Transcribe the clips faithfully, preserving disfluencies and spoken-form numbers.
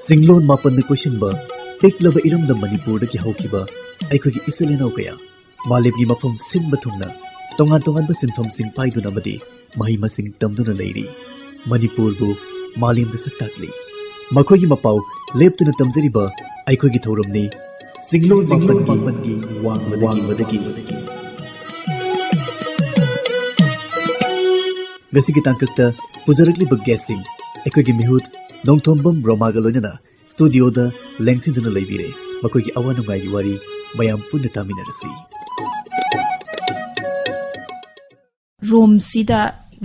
ꯆꯤꯡꯂꯣꯟ ꯃꯥꯄꯟꯅ ꯀꯣꯏꯁꯤꯟꯕ ꯄꯤꯛꯂꯕ ꯏꯔꯝꯗꯝ ꯃꯅꯤꯄꯨꯔꯗꯒꯤ ꯍꯧꯈꯤꯕ ꯑꯩꯈꯣꯏꯒꯤ ꯏꯆꯤꯜ ꯏꯅꯥꯎ ꯀꯌꯥ ꯃꯥꯂꯦꯝꯒꯤ ꯃꯐꯝ ꯁꯤꯟꯕ ꯊꯨꯡꯅ ꯇꯣꯉꯥꯟ ꯇꯣꯉꯥꯟꯕ ꯁꯤꯟꯐꯝꯁꯤꯡ ꯄꯥꯏꯗꯨꯅ ꯑꯃꯗꯤ ꯃꯍꯩ ꯃꯁꯤꯡ ꯇꯝꯗꯨꯅ ꯂꯩꯔꯤ꯫ ꯃꯅꯤꯄꯨꯔꯕꯨ ꯃꯥꯂꯦꯝꯗ ꯁꯛ ꯇꯥꯛꯂꯤ꯫ ꯃꯈꯣꯏꯒꯤ ꯃꯄꯥꯎ ꯂꯦꯞꯇꯅ ꯇꯝꯖꯔꯤꯕ ꯑꯩꯈꯣꯏꯒꯤ ꯊꯧꯔꯝꯅꯤ ꯆꯤꯡꯂꯣꯟ ꯃꯥꯄꯟꯒꯤ ꯋꯥꯡꯃꯗꯒꯤ꯫ ꯉꯁꯤꯒꯤ ꯇꯥꯡꯀꯛꯇ ꯄꯨꯖꯔꯛꯂꯤꯕ ꯒꯦꯁꯁꯤꯡ ꯑꯩꯈꯣꯏꯒꯤ ꯃꯤꯍꯨꯠ ꯅꯣꯡꯊꯣꯝꯕꯝ ꯔꯣꯃꯥꯒ ꯂꯣꯏꯅꯅ ꯁ꯭ꯇꯨꯗꯤꯑꯣꯗ ꯂꯦꯡꯁꯤꯟꯗꯨꯅ ꯂꯩꯕꯤꯔꯦ꯫ ꯃꯈꯣꯏꯒꯤ ꯑꯋꯥ ꯅꯨꯡꯉꯥꯏꯒꯤ ꯋꯥꯔꯤ ꯃꯌꯥꯝ ꯄꯨꯟꯅ ꯇꯥꯃꯤꯟꯅꯔꯁꯤ꯫ ꯔꯣꯝꯁꯤꯗ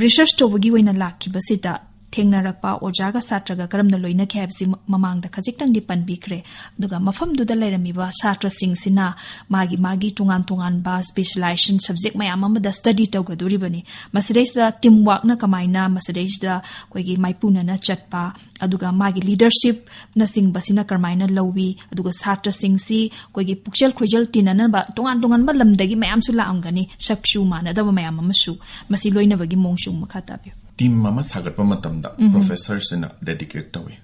ꯔꯤꯁꯔꯁ ꯇꯧꯕꯒꯤ ꯑꯣꯏꯅ ꯂꯥꯛꯈꯤꯕꯁꯤꯗ ꯊꯦꯡꯅꯔꯛꯄ ꯑꯣꯖꯥꯒ ꯁꯥꯇ꯭ꯔꯒ ꯀꯔꯝꯅ ꯂꯣꯏꯅꯈꯤ ꯍꯥꯏꯕꯁꯤ ꯃ-, ꯃꯃꯥꯡꯗ ꯈꯖꯤꯛꯇꯪꯗꯤ ꯄꯟꯕꯤꯈ꯭ꯔꯦ꯫ ꯑꯗꯨꯒ ꯃꯐꯝꯗꯨꯗ ꯂꯩꯔꯝꯃꯤꯕ ꯁꯥꯇ꯭ꯔꯁꯤꯡꯁꯤꯅ ꯃꯥꯒꯤ ꯃꯥꯒꯤ ꯇꯣꯉꯥꯟ ꯇꯣꯉꯥꯟꯕ ꯁ꯭ꯄꯦꯁꯤꯌꯦꯂꯥꯏꯖꯦꯁꯟ ꯁꯕꯖꯦꯛ ꯃꯌꯥꯝ ꯑꯃꯗ ꯁ꯭ꯇꯗꯤ ꯇꯧꯒꯗꯣꯔꯤꯕꯅꯤ꯫ ꯃꯁꯤꯗꯩꯁꯤꯗ ꯇꯤꯝ ꯋꯥꯔꯛꯅ ꯀꯃꯥꯏꯅ ꯃꯁꯤꯗꯩꯁꯤꯗ ꯑꯩꯈꯣꯏꯒꯤ ꯃꯥꯏꯄꯨꯅꯅ ꯆꯠꯄ, ꯑꯗꯨꯒ ꯃꯥꯒꯤ ꯂꯤꯗꯔꯁꯤꯞꯅꯆꯤꯡꯕꯁꯤꯅ ꯀꯔꯝꯍꯥꯏꯅ ꯂꯧꯋꯤ, ꯑꯗꯨꯒ ꯁꯥꯇ꯭ꯔꯁꯤꯡꯁꯤ ꯑꯩꯈꯣꯏꯒꯤ ꯄꯨꯛꯆꯦꯜ ꯈꯣꯏꯖꯦꯜ ꯇꯤꯟꯅꯅꯕ ꯇꯣꯉꯥꯟ ꯇꯣꯉꯥꯟꯕ ꯂꯝꯗꯒꯤ ꯃꯌꯥꯝꯁꯨ ꯂꯥꯛꯑꯝꯒꯅꯤ, ꯁꯛꯁꯨ ꯃꯥꯟꯅꯗꯕ ꯃꯌꯥꯝ ꯑꯃꯁꯨ꯫ ꯃꯁꯤ ꯂꯣꯏꯅꯕꯒꯤ ꯃꯑꯣꯡꯁꯨ ꯃꯈꯥ ꯇꯥꯕꯤꯌꯨ꯫ ꯇꯤꯝ ꯑꯃ ꯁꯥꯒꯠꯄ ꯃꯇꯝꯗ ꯄ꯭ꯔꯣꯐꯦꯁꯔꯁꯤꯅ ꯗꯦꯗꯤꯀꯦꯠ ꯇꯧꯏ꯫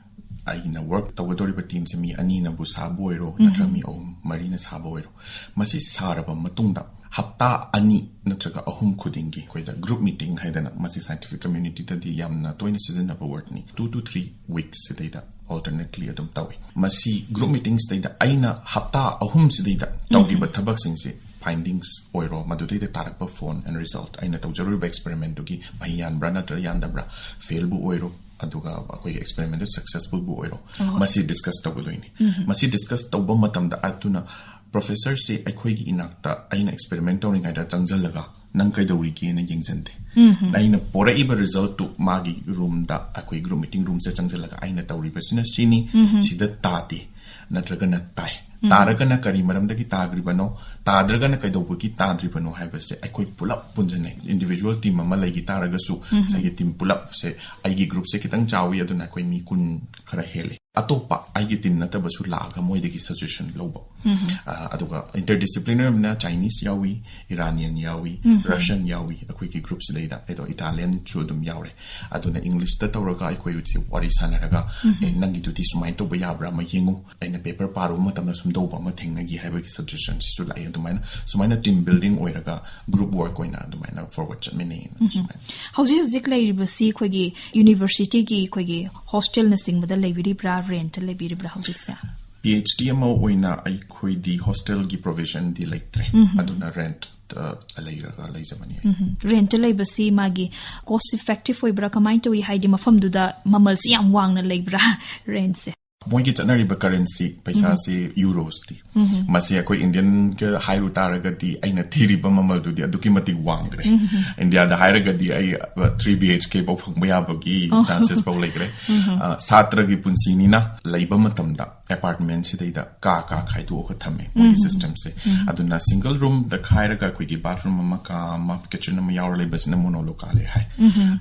ꯑꯩꯅ ꯋꯥꯔꯛ ꯇꯧꯒꯗꯧꯔꯤꯕ ꯇꯤꯝꯁꯦ ꯃꯤ ꯑꯅꯤꯅꯕꯨ ꯁꯥꯕ ꯑꯣꯏꯔꯣ, ꯅꯠꯇ꯭ꯔꯒ ꯃꯤ ꯑꯍꯨꯝ ꯃꯔꯤꯅ ꯁꯥꯕ ꯑꯣꯏꯔꯣ, ꯃꯁꯤ ꯁꯥꯔꯕ ꯃꯇꯨꯡꯗ ꯍꯞꯇꯥ ꯑꯅꯤ ꯅꯠꯇ꯭ꯔꯒ ꯑꯍꯨꯝ ꯈꯨꯗꯤꯡꯒꯤ ꯑꯩꯈꯣꯏꯗ ꯒ꯭ꯔꯨꯞ ꯃꯤꯇꯤꯡ ꯍꯥꯏꯗꯅ, ꯃꯁꯤ ꯁꯥꯏꯟꯇꯤꯐꯤꯛ ꯀꯝꯃ꯭ꯌꯨꯅꯤꯇꯤꯗꯗꯤ ꯌꯥꯝꯅ ꯇꯣꯏꯅ ꯁꯤꯖꯤꯟꯅꯕ ꯋꯥꯔꯗꯅꯤ꯫ Two to three weeks ꯁꯤꯗꯩꯗ ꯑꯜꯇꯔꯅꯦꯠꯂꯤ ꯑꯗꯨꯝ ꯇꯧꯏ꯫ ꯃꯁꯤ ꯒ꯭ꯔꯨꯞ ꯃꯤꯇꯤꯡꯁꯤꯗꯩꯗ ꯑꯩꯅ ꯍꯞꯇꯥ ꯑꯍꯨꯝꯁꯤꯗꯩꯗ ꯇꯧꯈꯤꯕ ꯊꯕꯛꯁꯤꯡꯁꯤ, ꯐꯥꯏꯟꯗꯤꯡꯁ ꯑꯣꯏꯔꯣ, ꯃꯗꯨꯗꯩꯗ ꯇꯥꯔꯛꯄ ꯐꯣꯟ ꯑꯦꯟ ꯔꯤꯖꯜꯠ, ꯑꯩꯅ ꯇꯧꯖꯔꯨꯔꯤꯕ ꯑꯦꯛꯁꯄꯦꯔꯤꯃꯦꯟꯗꯨꯒꯤ ꯃꯍꯩ ꯌꯥꯟꯕ꯭ꯔꯥ ꯅꯠꯇ꯭ꯔꯒ ꯌꯥꯟꯗꯕ꯭ꯔꯥ, ꯐꯦꯜꯕꯨ ꯑꯣꯏꯔꯣ, ꯑꯗꯨꯒ ꯑꯩꯈꯣꯏꯒꯤ ꯑꯦꯛꯁꯄꯦꯔꯤꯃꯦꯟꯗꯨ ꯁꯛꯁꯦꯁꯐꯨꯜꯕꯨ ꯑꯣꯏꯔꯣ, ꯃꯁꯤ ꯗꯤꯁꯀꯁ ꯇꯧꯒꯗꯣꯏꯅꯤ꯫ ꯃꯁꯤ ꯗꯤꯁꯀꯁ ꯇꯧꯕ ꯃꯇꯝꯗ ꯑꯗꯨꯅ ꯄ꯭ꯔꯣꯐꯦꯁꯔꯁꯦ ꯑꯩꯈꯣꯏꯒꯤ ꯏꯅꯥꯛꯇ ꯑꯩꯅ ꯑꯦꯛꯁꯄꯦꯔꯤꯃꯦꯟ ꯇꯧꯔꯤꯉꯩꯗ ꯆꯪꯁꯤꯜꯂꯒ ꯅꯪ ꯀꯩꯗꯧꯔꯤꯒꯦꯅ ꯌꯦꯡꯁꯤꯟꯗꯦ꯫ ꯑꯩꯅ ꯄꯣꯔꯛꯏꯕ ꯔꯤꯖꯜꯠꯇꯨ ꯃꯥꯒꯤ ꯔꯨꯝꯗ, ꯑꯩꯈꯣꯏ ꯒ꯭ꯔꯨꯞ ꯃꯤꯇꯤꯡ ꯔꯨꯝꯁꯦ ꯆꯪꯁꯤꯜꯂꯒ ꯑꯩꯅ ꯇꯧꯔꯤꯕꯁꯤꯅ ꯁꯤꯅꯤ, ꯁꯤꯗ ꯇꯥꯗꯦ ꯅꯠꯇ꯭ꯔꯒꯅ ꯇꯥꯏ꯫ ꯇꯥꯔꯒꯅ ꯀꯔꯤ ꯃꯔꯝꯗꯒꯤ ꯇꯥꯗ꯭ꯔꯤꯕꯅꯣ, ꯇꯥꯗ꯭ꯔꯒꯅ ꯀꯩꯗꯧꯕꯒꯤ ꯇꯥꯗ꯭ꯔꯤꯕꯅꯣ ꯍꯥꯏꯕꯁꯦ ꯑꯩꯈꯣꯏ ꯄꯨꯂꯞ ꯄꯨꯟꯁꯤꯟꯅꯩ꯫ ꯏꯟꯗꯤꯚꯤꯖꯨꯋꯦꯜ ꯇꯤꯝ ꯑꯃ ꯂꯩꯈꯤ ꯇꯥꯔꯒꯁꯨ ꯉꯁꯥꯏꯒꯤ ꯇꯤꯝ ꯄꯨꯂꯞꯁꯦ, ꯑꯩꯒꯤ ꯒ꯭ꯔꯨꯞꯁꯦ ꯈꯤꯇꯪ ꯆꯥꯎꯏ, ꯑꯗꯨꯅ ꯑꯩꯈꯣꯏ ꯃꯤ ꯀꯨꯟ ꯈꯔ ꯍꯦꯜꯂꯤ꯫ ꯑꯇꯣꯞꯄ ꯑꯩꯒꯤ ꯇꯤꯝ ꯅꯠꯇꯕꯁꯨ ꯂꯥꯛꯑꯒ ꯃꯣꯏꯗꯒꯤ ꯁꯖꯦꯁꯟ ꯂꯧꯕ꯫ ꯑ, ꯑꯗꯨꯒ ꯏꯟꯇꯔ ꯗꯤꯁꯤꯄ꯭ꯂꯤꯅꯔꯤꯅ ꯆꯥꯏꯅꯤꯁ ꯌꯥꯎꯏ, ꯏꯔꯥꯅꯤꯌꯟ ꯌꯥꯎꯏ, ꯔꯁꯤꯌꯟ ꯌꯥꯎꯏ ꯑꯩꯈꯣꯏꯒꯤ ꯒ꯭ꯔꯨꯞꯁꯤꯗꯩꯗ꯫ ꯑꯗꯣ ꯏꯇꯥꯂꯤꯌꯟꯁꯨ ꯑꯗꯨꯝ ꯌꯥꯎꯔꯦ꯫ ꯑꯗꯨꯅ ꯏꯪꯂꯤꯁꯇ ꯇꯧꯔꯒ ꯑꯩꯈꯣꯏ ꯍꯧꯖꯤꯛ ꯋꯥꯔꯤ ꯁꯥꯟꯅꯔꯒ, "ꯑꯦ, ꯅꯪꯒꯤꯗꯨꯗꯤ ꯁꯨꯃꯥꯏꯅ ꯇꯧꯕ ꯌꯥꯕ꯭ꯔꯥ ꯑꯃ ꯌꯦꯡꯉꯨ, ꯑꯩꯅ ꯄꯦꯄꯔ ꯄꯥꯔꯨꯕ ꯃꯇꯝꯗ ꯁꯨꯝ ꯇꯧꯕ ꯑꯃ ꯊꯦꯡꯅꯈꯤ" ꯍꯥꯏꯕꯒꯤ ꯁꯖꯦꯁꯟꯁꯤꯁꯨ ꯂꯥꯛꯑꯦ꯫ ꯑꯗꯨꯃꯥꯏꯅ, ꯁꯨꯃꯥꯏꯅ ꯇꯤꯝ ꯕꯤꯜꯗꯤꯡ ꯑꯣꯏꯔꯒ ꯒ꯭ꯔꯨꯞ ꯋꯥꯔꯛ ꯑꯣꯏꯅ ꯑꯗꯨꯃꯥꯏꯅ ꯐꯣꯔꯋꯥꯔꯗ ꯆꯠꯃꯤꯟꯅꯩꯌꯦꯅ꯫ ꯁꯨꯃꯥꯏꯅ꯫ ꯍꯧꯖꯤꯛ ꯍꯧꯖꯤꯛ ꯂꯩꯔꯤꯕꯁꯤ ꯑꯩꯈꯣꯏꯒꯤ ꯌꯨꯅꯤꯚꯔꯁꯤꯇꯤꯒꯤ ꯑꯩꯈꯣꯏꯒꯤ ꯍꯣꯁꯇꯦꯜꯅꯆꯤꯡꯕꯗ ꯂꯩꯕꯤꯔꯤꯕ꯭ꯔꯥ, ꯔꯦꯟꯠꯇ ꯂꯩꯕꯤꯔꯤꯕ꯭ꯔꯥ ꯍꯧꯖꯤꯛꯁꯦ? ꯄꯤ ꯑꯩꯆ ꯗꯤ ꯑꯃ ꯑꯣꯏꯅ ꯑꯩꯈꯣꯏꯗꯤ ꯍꯣꯁꯇꯦꯜꯒꯤ ꯄ꯭ꯔꯣꯕꯤꯖꯟꯗꯤ ꯂꯩꯇ꯭ꯔꯦ꯫ ꯑꯗꯨꯅ ꯔꯦꯟꯠꯇ ꯂꯩꯔꯒ ꯂꯩꯖꯕꯅꯤ ꯑꯩ꯫ ꯔꯦꯟꯠꯇ ꯂꯩꯕꯁꯤ ꯃꯥꯒꯤ ꯀꯣꯁ ꯏꯐꯦꯛꯇꯤꯚ ꯑꯣꯏꯕ꯭ꯔꯥ, ꯀꯃꯥꯏꯅ ꯇꯧꯏ? ꯍꯥꯏꯗꯤ ꯃꯐꯝꯗꯨꯗ ꯃꯃꯜꯁꯤ ꯌꯥꯝ ꯋꯥꯡꯅ ꯂꯩꯕ꯭ꯔꯥ ꯔꯦꯟꯠꯁꯦ? ꯃꯣꯏꯒꯤ ꯆꯠꯅꯔꯤꯕ ꯀꯔꯦꯟꯁꯤ ꯄꯩꯁꯥꯁꯤ ꯌꯨꯔꯣꯁꯇꯤ꯫ ꯃꯁꯤ ꯑꯩꯈꯣꯏ ꯏꯟꯗꯤꯌꯟꯒ ꯍꯥꯏꯔꯨ ꯇꯥꯔꯒꯗꯤ ꯑꯩꯅ ꯊꯤꯔꯤꯕ ꯃꯃꯜꯗꯨꯗꯤ ꯑꯗꯨꯛꯀꯤ ꯃꯇꯤꯛ ꯋꯥꯡꯈ꯭ꯔꯦ꯫ ꯏꯟꯗꯤꯌꯥꯗ ꯍꯥꯏꯔꯒꯗꯤ ꯑꯩ ꯊ꯭ꯔꯤ ꯕꯤ ꯑꯩꯆ ꯀꯦ ꯐꯥꯎ ꯐꯪꯕ ꯌꯥꯕꯒꯤ ꯆꯥꯟꯁꯦꯁ ꯐꯥꯎ ꯂꯩꯈ꯭ꯔꯦ꯫ ꯑ, ꯁꯥꯇ꯭ꯔꯒꯤ ꯄꯨꯟꯁꯤꯅꯤꯅ ꯂꯩꯕ ꯃꯇꯝꯗ ꯑꯦꯄꯥꯔꯠꯃꯦꯟꯁꯤꯗꯩꯗ ꯀꯥ ꯀꯥ ꯈꯥꯏꯗꯣꯛꯑꯒ ꯊꯝꯃꯦ ꯃꯣꯏꯒꯤ ꯁꯤꯁꯇꯦꯝꯁꯦ꯫ ꯑꯗꯨꯅ ꯁꯤꯡꯒꯜ ꯔꯨꯝꯗ ꯈꯥꯏꯔꯒ ꯑꯩꯈꯣꯏꯒꯤ ꯕꯥꯊꯔꯨꯝ ꯑꯃ, ꯀꯥ ꯑꯃ, ꯀꯤꯆꯟ ꯑꯃ ꯌꯥꯎꯔ ꯂꯩꯕꯁꯤꯅ ꯃꯣꯅꯣꯂꯣꯀꯥꯂꯦ ꯍꯥꯏ꯫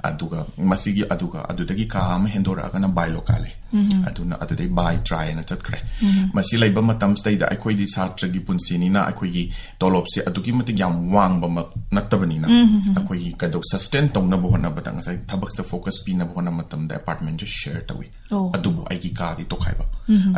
ꯑꯗꯨꯒ ꯃꯁꯤꯒꯤ, ꯑꯗꯨꯒ ꯑꯗꯨꯗꯒꯤ ꯀꯥ ꯑꯃ ꯍꯦꯟꯗꯣꯔꯛꯑꯒꯅ ꯕꯥꯏꯂꯣꯀꯥꯂꯦ꯫ ꯑꯗꯨꯅ ꯑꯗꯨꯗꯩ ꯕꯥꯏ ꯇ꯭ꯔꯥꯏ ꯍꯥꯏꯅ ꯆꯠꯈ꯭ꯔꯦ꯫ ꯃꯁꯤ ꯂꯩꯕ ꯃꯇꯝꯁꯤꯗꯩꯗ ꯑꯩꯈꯣꯏꯗꯤ ꯁꯥꯇ꯭ꯔꯒꯤ ꯄꯨꯟꯁꯤꯅꯤꯅ ꯑꯩꯈꯣꯏꯒꯤ ꯇꯣꯂꯣꯞꯁꯦ ꯑꯗꯨꯛꯀꯤ ꯃꯇꯤꯛ ꯌꯥꯝ ꯋꯥꯡꯕ ꯅꯠꯇꯕꯅꯤꯅ ꯑꯩꯈꯣꯏꯒꯤ ꯀꯩꯗꯧ ꯁꯁꯇꯦꯟ ꯇꯧꯅꯕ ꯍꯣꯠꯅꯕꯗ ꯉꯁꯥꯏ ꯊꯕꯛꯁꯤꯗ ꯐꯣꯀꯁ ꯄꯤꯅꯕ ꯍꯣꯠꯅꯕ ꯃꯇꯝꯗ ꯑꯦꯄꯥꯔꯠꯃꯦꯟꯁꯦ ꯁꯦꯌꯔ ꯇꯧꯏ꯫ ꯑꯣ꯫ ꯑꯗꯨꯕꯨ ꯑꯩꯒꯤ ꯀꯥꯗꯤ ꯇꯣꯈꯥꯏꯕ꯫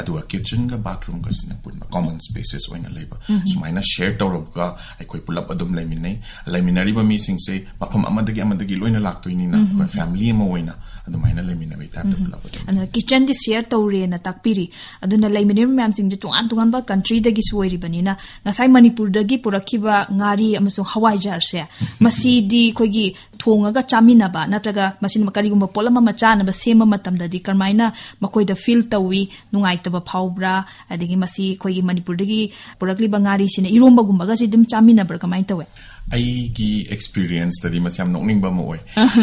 ꯑꯗꯨꯒ ꯀꯤꯆꯟꯒ ꯕꯥꯊꯔꯨꯝꯒꯁꯤꯅ ꯄꯨꯟꯕ ꯀꯣꯃꯟ ꯁ꯭ꯄꯦꯁꯦꯁ ꯑꯣꯏꯅ ꯂꯩꯕ꯫ ꯁꯨꯃꯥꯏꯅ ꯁꯦꯌꯔ ꯇꯧꯔꯒ ꯑꯩꯈꯣꯏ ꯄꯨꯂꯞ ꯑꯗꯨꯝ ꯂꯩꯃꯤꯟꯅꯩ꯫ ꯂꯩꯃꯤꯟꯅꯔꯤꯕ ꯃꯤꯁꯤꯡꯁꯦ ꯃꯐꯝ ꯑꯃꯗꯒꯤ ꯑꯃꯗꯒꯤ ꯂꯣꯏꯅ ꯂꯥꯛꯇꯣꯏꯅꯤꯅ ꯑꯩꯈꯣꯏ ꯐꯦꯃꯤꯂꯤ ꯑꯃ ꯑꯣꯏꯅ ꯑꯗꯨꯃꯥꯏꯅ ꯂꯩꯃꯤꯟꯅꯕꯒꯤ ꯇꯥꯏꯞꯇ ꯄꯨꯂꯞ ꯑꯗꯨꯝ꯫ ꯑꯗꯨꯅ ꯀꯤꯆꯟꯗꯤ ꯁꯦꯌꯔ ꯇꯧꯔꯦꯅ ꯇꯥꯛꯄꯤꯔꯤ꯫ ꯑꯗꯨꯅ ꯂꯩꯃꯤꯟꯅꯔꯤꯕ ꯃꯌꯥꯝꯁꯤꯡꯁꯦ ꯇꯣꯉꯥꯟ ꯇꯣꯉꯥꯟꯕ ꯀꯟꯇ꯭ꯔꯤꯗꯒꯤꯁꯨ ꯑꯣꯏꯔꯤꯕꯅꯤꯅ ꯉꯁꯥꯏ ꯃꯅꯤꯄꯨꯔꯗꯒꯤ ꯄꯨꯔꯛꯈꯤꯕ ꯉꯥꯔꯤ ꯑꯃꯁꯨꯡ ꯍꯋꯥꯏꯖꯥꯔꯁꯦ, ꯃꯁꯤꯗꯤ ꯑꯩꯈꯣꯏꯒꯤ ꯊꯣꯡꯉꯒ ꯆꯥꯃꯤꯟꯅꯕ ꯅꯠꯇ꯭ꯔꯒ ꯃꯁꯤꯅ ꯀꯔꯤꯒꯨꯝꯕ ꯄꯣꯠꯂꯝ ꯑꯃ ꯆꯥꯅꯕ ꯁꯦꯝꯕ ꯃꯇꯝꯗꯗꯤ ꯀꯔꯝꯍꯥꯏꯅ ꯃꯈꯣꯏꯗ ꯐꯤꯜ ꯇꯧꯏ? ꯅꯨꯡꯉꯥꯏꯇꯕ ꯐꯥꯎꯕ꯭ꯔꯥ? ꯑꯗꯒꯤ ꯃꯁꯤ ꯑꯩꯈꯣꯏꯒꯤ ꯃꯅꯤꯄꯨꯔꯗꯒꯤ ꯄꯨꯔꯛꯂꯤꯕ ꯉꯥꯔꯤꯁꯤꯅ ꯏꯔꯣꯝꯕꯒꯨꯝꯕꯒꯁꯤ ꯑꯗꯨꯝ ꯆꯥꯃꯤꯟꯅꯕ꯭ꯔꯥ? ꯀꯃꯥꯏꯅ ꯇꯧꯋꯦ? ꯑꯩꯒꯤ ꯑꯦꯛꯁꯄꯤꯔꯤꯌꯦꯟꯁꯇꯗꯤ ꯃꯁꯤ ꯌꯥꯝ ꯅꯣꯛꯅꯤꯡꯕ ꯑꯃ ꯑꯣꯏ꯫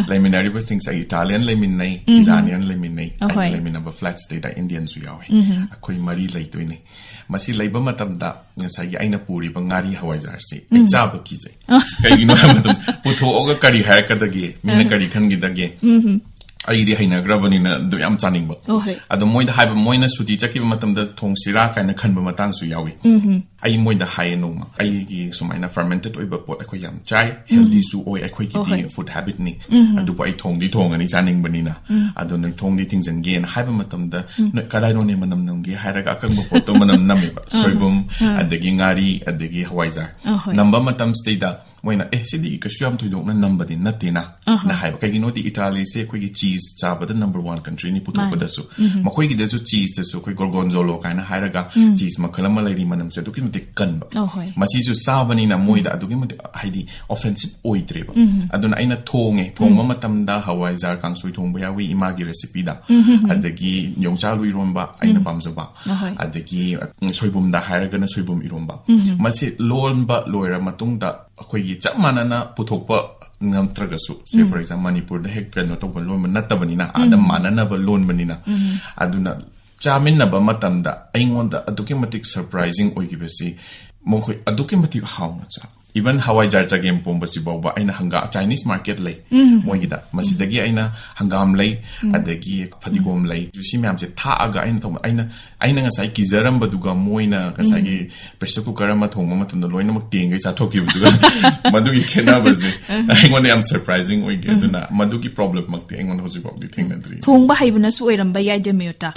ꯂꯩꯃꯤꯟꯅꯔꯤꯕꯁꯤꯡꯁꯦ ꯑꯩ ꯏꯇꯥꯂꯤꯌꯟ ꯂꯩꯃꯤꯟꯅꯩ, ꯏꯔꯥꯅꯤꯌꯟ ꯂꯩꯃꯤꯟꯅꯩ, ꯑꯩꯒ ꯑꯍꯣꯏ꯫ ꯂꯩꯃꯤꯟꯅꯕ ꯐ꯭ꯂꯦꯠꯁꯤꯗꯩꯗ ꯏꯟꯗꯤꯌꯟꯁꯨ ꯌꯥꯎꯋꯦ꯫ ꯑꯩꯈꯣꯏ ꯃꯔꯤ ꯂꯩꯗꯣꯏꯅꯦ꯫ ꯃꯁꯤ ꯂꯩꯕ ꯃꯇꯝꯗ ꯉꯁꯥꯏꯒꯤ ꯑꯩꯅ ꯄꯨꯔꯤꯕ ꯉꯥꯔꯤ ꯍꯋꯥꯏꯖꯥꯔꯁꯤ ꯑꯩ ꯆꯥꯕ ꯀꯤꯖꯩ꯫ ꯀꯩꯒꯤꯅꯣ ꯍꯥꯏꯕ ꯃꯇꯝꯗ ꯄꯨꯊꯣꯛꯑꯒ ꯀꯔꯤ ꯍꯥꯏꯔꯛꯀꯗꯒꯦ, ꯃꯤꯅ ꯀꯔꯤ ꯈꯟꯈꯤꯗꯒꯦ? ꯑꯩꯗꯤ ꯍꯩꯅꯈ꯭ꯔꯕꯅꯤꯅ ꯑꯗꯨ ꯌꯥꯝ ꯆꯥꯅꯤꯡꯕ꯫ ꯑꯣ, ꯍꯣꯏ꯫ ꯑꯗꯣ ꯃꯣꯏꯗ ꯍꯥꯏꯕ, ꯃꯣꯏꯅ ꯁꯨꯇꯤ ꯆꯠꯈꯤꯕ ꯃꯇꯝꯗ ꯊꯣꯡꯁꯤꯔꯥ ꯀꯥꯏꯅ ꯈꯟꯕ ꯃꯇꯥꯡꯁꯨ ꯌꯥꯎꯏ꯫ ꯎꯝ, ꯎꯝ꯫ ꯑꯩ ꯃꯣꯏꯗ ꯍꯥꯏꯌꯦ ꯅꯣꯡꯃ, "ꯑꯩꯒꯤ ꯁꯨꯃꯥꯏꯅ fermented ꯑꯣꯏꯕ ꯄꯣꯠ ꯑꯩꯈꯣꯏ ꯌꯥꯝ ꯆꯥꯏ, ꯎꯝ꯫ Healthyꯁꯨ ꯑꯣꯏ, ꯑꯩꯈꯣꯏꯒꯤꯗꯤ ꯑꯣ, ꯍꯣꯏ꯫ Food habitꯅꯤ꯫ ꯎꯝ, ꯎꯝ꯫ ꯑꯗꯨꯕꯨ ꯑꯩ ꯊꯣꯡꯗꯤ ꯊꯣꯡꯉꯅꯤ ꯆꯥꯅꯤꯡꯕꯅꯤꯅ꯫ ꯎꯝ꯫ ꯑꯗꯣ ꯅꯣꯏ ꯊꯣꯡꯗꯤ ꯊꯤꯡꯖꯤꯟꯒꯦꯅ" ꯍꯥꯏꯕ ꯃꯇꯝꯗ, ꯎꯝ꯫ "ꯅꯣꯏ ꯀꯗꯥꯏꯅꯣꯅꯦ ꯃꯅꯝ ꯅꯝꯒꯦ?" ꯍꯥꯏꯔꯒ ꯑꯀꯪꯕ ꯄꯣꯠꯇꯣ ꯃꯅꯝ ꯅꯝꯃꯦꯕ꯫ ꯑꯥ꯫ ꯁꯣꯏꯕꯨꯝ, ꯑꯥ꯫ ꯑꯗꯒꯤ ꯉꯥꯔꯤ, ꯑꯗꯒꯤ ꯍꯋꯥꯏꯖꯥꯔ꯫ ꯑꯥ, ꯍꯣꯏ꯫ ꯅꯝꯕ ꯃꯇꯝꯁꯤꯗꯩꯗ ꯃꯣꯏꯅ, "ꯑꯦ, ꯁꯤꯗꯤ ꯀꯩꯁꯨ ꯌꯥꯝ ꯊꯣꯏꯗꯣꯛꯅ ꯅꯝꯕꯗꯤ ꯅꯠꯇꯦꯅ" ꯑꯍ꯫ ꯅ ꯍꯥꯏꯕ꯫ ꯀꯩꯒꯤꯅꯣꯗꯤ ꯏꯇꯥꯂꯤꯁꯦ ꯑꯩꯈꯣꯏꯒꯤ cheese ꯆꯥꯕꯗ number one countryꯅꯤ ꯄꯨꯊꯣꯛꯄꯗꯁꯨ꯫ ꯃꯥꯅꯤ꯫ ꯎꯝ꯫ ꯃꯈꯣꯏꯒꯤꯗꯁꯨ cheeseꯇꯁꯨ ꯑꯩꯈꯣꯏ gorgonzola ꯀꯥꯏꯅ ꯍꯥꯏꯔꯒ ꯎꯝ꯫ Cheese ꯃꯈꯜ ꯑꯃ ꯂꯩꯔꯤ, ꯃꯅꯝꯁꯦ ꯑꯗꯨꯛꯀꯤ ꯃꯇꯤꯛ ꯀꯟꯕ꯫ ꯑꯣ, ꯍꯣꯏ꯫ ꯃꯁꯤꯁꯨ ꯆꯥꯕꯅꯤꯅ ꯃꯣꯏꯗ ꯎꯝ꯫ ꯑꯗꯨꯛꯀꯤ ꯃꯇꯤꯛ, ꯍꯥꯏꯗꯤ, offensive ꯑꯣꯏꯗ꯭ꯔꯦꯕ꯫ ꯎꯝ꯫ ꯑꯗꯨꯅ ꯑꯩꯅ ꯊꯣꯡꯉꯦ꯫ ꯊꯣꯡꯕ ꯎꯝ꯫ ꯃꯇꯝꯗ ꯍꯋꯥꯏꯖꯥꯔ ꯀꯥꯡꯁꯣꯏ ꯊꯣꯡꯕ ꯌꯥꯎꯏ, ꯏꯃꯥꯒꯤ recipeꯗ꯫ ꯎꯝ, ꯎꯝ, ꯎꯝ꯫ ꯑꯗꯒꯤ ꯌꯣꯡꯆꯥꯛ ꯑꯂꯨ ꯏꯔꯣꯟꯕ ꯑꯩꯅ ꯎꯝ꯫ ꯄꯥꯝꯖꯕ꯫ ꯑꯣ, ꯍꯣꯏ꯫ ꯑꯗꯒꯤ, ꯎꯝ, ꯁꯣꯏꯕꯨꯝꯗ ꯍꯥꯏꯔꯒꯅ ꯁꯣꯏꯕꯨꯝ ꯏꯔꯣꯟꯕ꯫ ꯎꯝ꯫ ꯃꯁꯤ ꯂꯣꯟꯕ ꯂꯣꯏꯔ ꯃꯇꯨꯡꯗ ꯑꯩꯈꯣꯏꯒꯤ ꯆꯞ ꯃꯥꯟꯅꯅ ꯄꯨꯊꯣꯛꯄ ꯅꯠꯇ꯭ꯔꯒꯁꯨ, say, ꯎꯝ꯫ For example, ꯃꯅꯤꯄꯨꯔꯗ ꯍꯦꯛ ꯀꯩꯅꯣ ꯇꯧꯕ ꯂꯣꯟꯕ ꯅꯠꯇꯕꯅꯤꯅ, ꯑꯥꯗ ꯎꯝ꯫ ꯃꯥꯟꯅꯅꯕ ꯂꯣꯟꯕꯅꯤꯅ꯫ ꯎꯝ꯫ ꯑꯗꯨꯅ ꯆꯥꯃꯤꯟꯅꯕ ꯃꯇꯝꯗ ꯑꯩꯉꯣꯟꯗ ꯑꯗꯨꯛꯀꯤ ꯃꯇꯤꯛ surprising ꯑꯣꯏꯈꯤꯕꯁꯤ, ꯃꯈꯣꯏ ꯑꯗꯨꯛꯀꯤ ꯃꯇꯤꯛ ꯍꯥꯎꯅ ꯆꯥ-, even ꯍꯋꯥꯏꯖꯥꯔ ꯆꯒꯦꯝ ꯄꯣꯝꯕꯁꯤ ꯐꯥꯎꯕ ꯑꯩꯅ ꯍꯪꯒꯥ-, Chinese market ꯂꯩ ꯎꯝ꯫ ꯃꯣꯏꯒꯤꯗ, ꯃꯁꯤꯗꯒꯤ ꯑꯩꯅ ꯍꯪꯒꯥꯝ ꯂꯩ, ꯎꯝ꯫ ꯑꯗꯒꯤ ꯐꯗꯤꯒꯣꯝ ꯂꯩ, ꯁꯤ ꯃꯌꯥꯝꯁꯦ ꯊꯥꯛꯑꯒ ꯑꯩꯅ ꯇꯧꯕ, ꯑꯩꯅ ꯑꯩꯅ ꯉꯁꯥꯏ ꯀꯤꯖꯔꯝꯕꯗꯨꯒ ꯃꯣꯏꯅ ꯉꯁꯥꯏꯒꯤ ꯎꯝ꯫ Pressure cooker ꯑꯃ ꯊꯣꯡꯕ ꯃꯇꯝꯗ ꯂꯣꯏꯅꯃꯛ ꯇꯦꯡꯒꯩ ꯆꯥꯊꯣꯛꯈꯤꯕꯗꯨꯒ, ꯃꯗꯨꯒꯤ ꯈꯦꯠꯅꯕꯁꯦ ꯎꯝ꯫ ꯑꯩꯉꯣꯟꯗ ꯌꯥꯝ surprising ꯑꯣꯏꯒꯦ꯫ ꯎꯝ꯫ ꯑꯗꯨꯅ ꯃꯗꯨꯒꯤ problemꯃꯛꯇꯤ ꯑꯩꯉꯣꯟꯗ ꯍꯧꯖꯤꯛ ꯐꯥꯎꯗꯤ ꯊꯦꯡꯅꯗ꯭ꯔꯤ꯫ ꯊꯣꯡꯕ ꯍꯩꯕꯅꯁꯨ ꯑꯣꯏꯔꯝꯕ ꯌꯥꯏ, ꯗꯦꯃꯤꯌꯣꯇꯥ꯫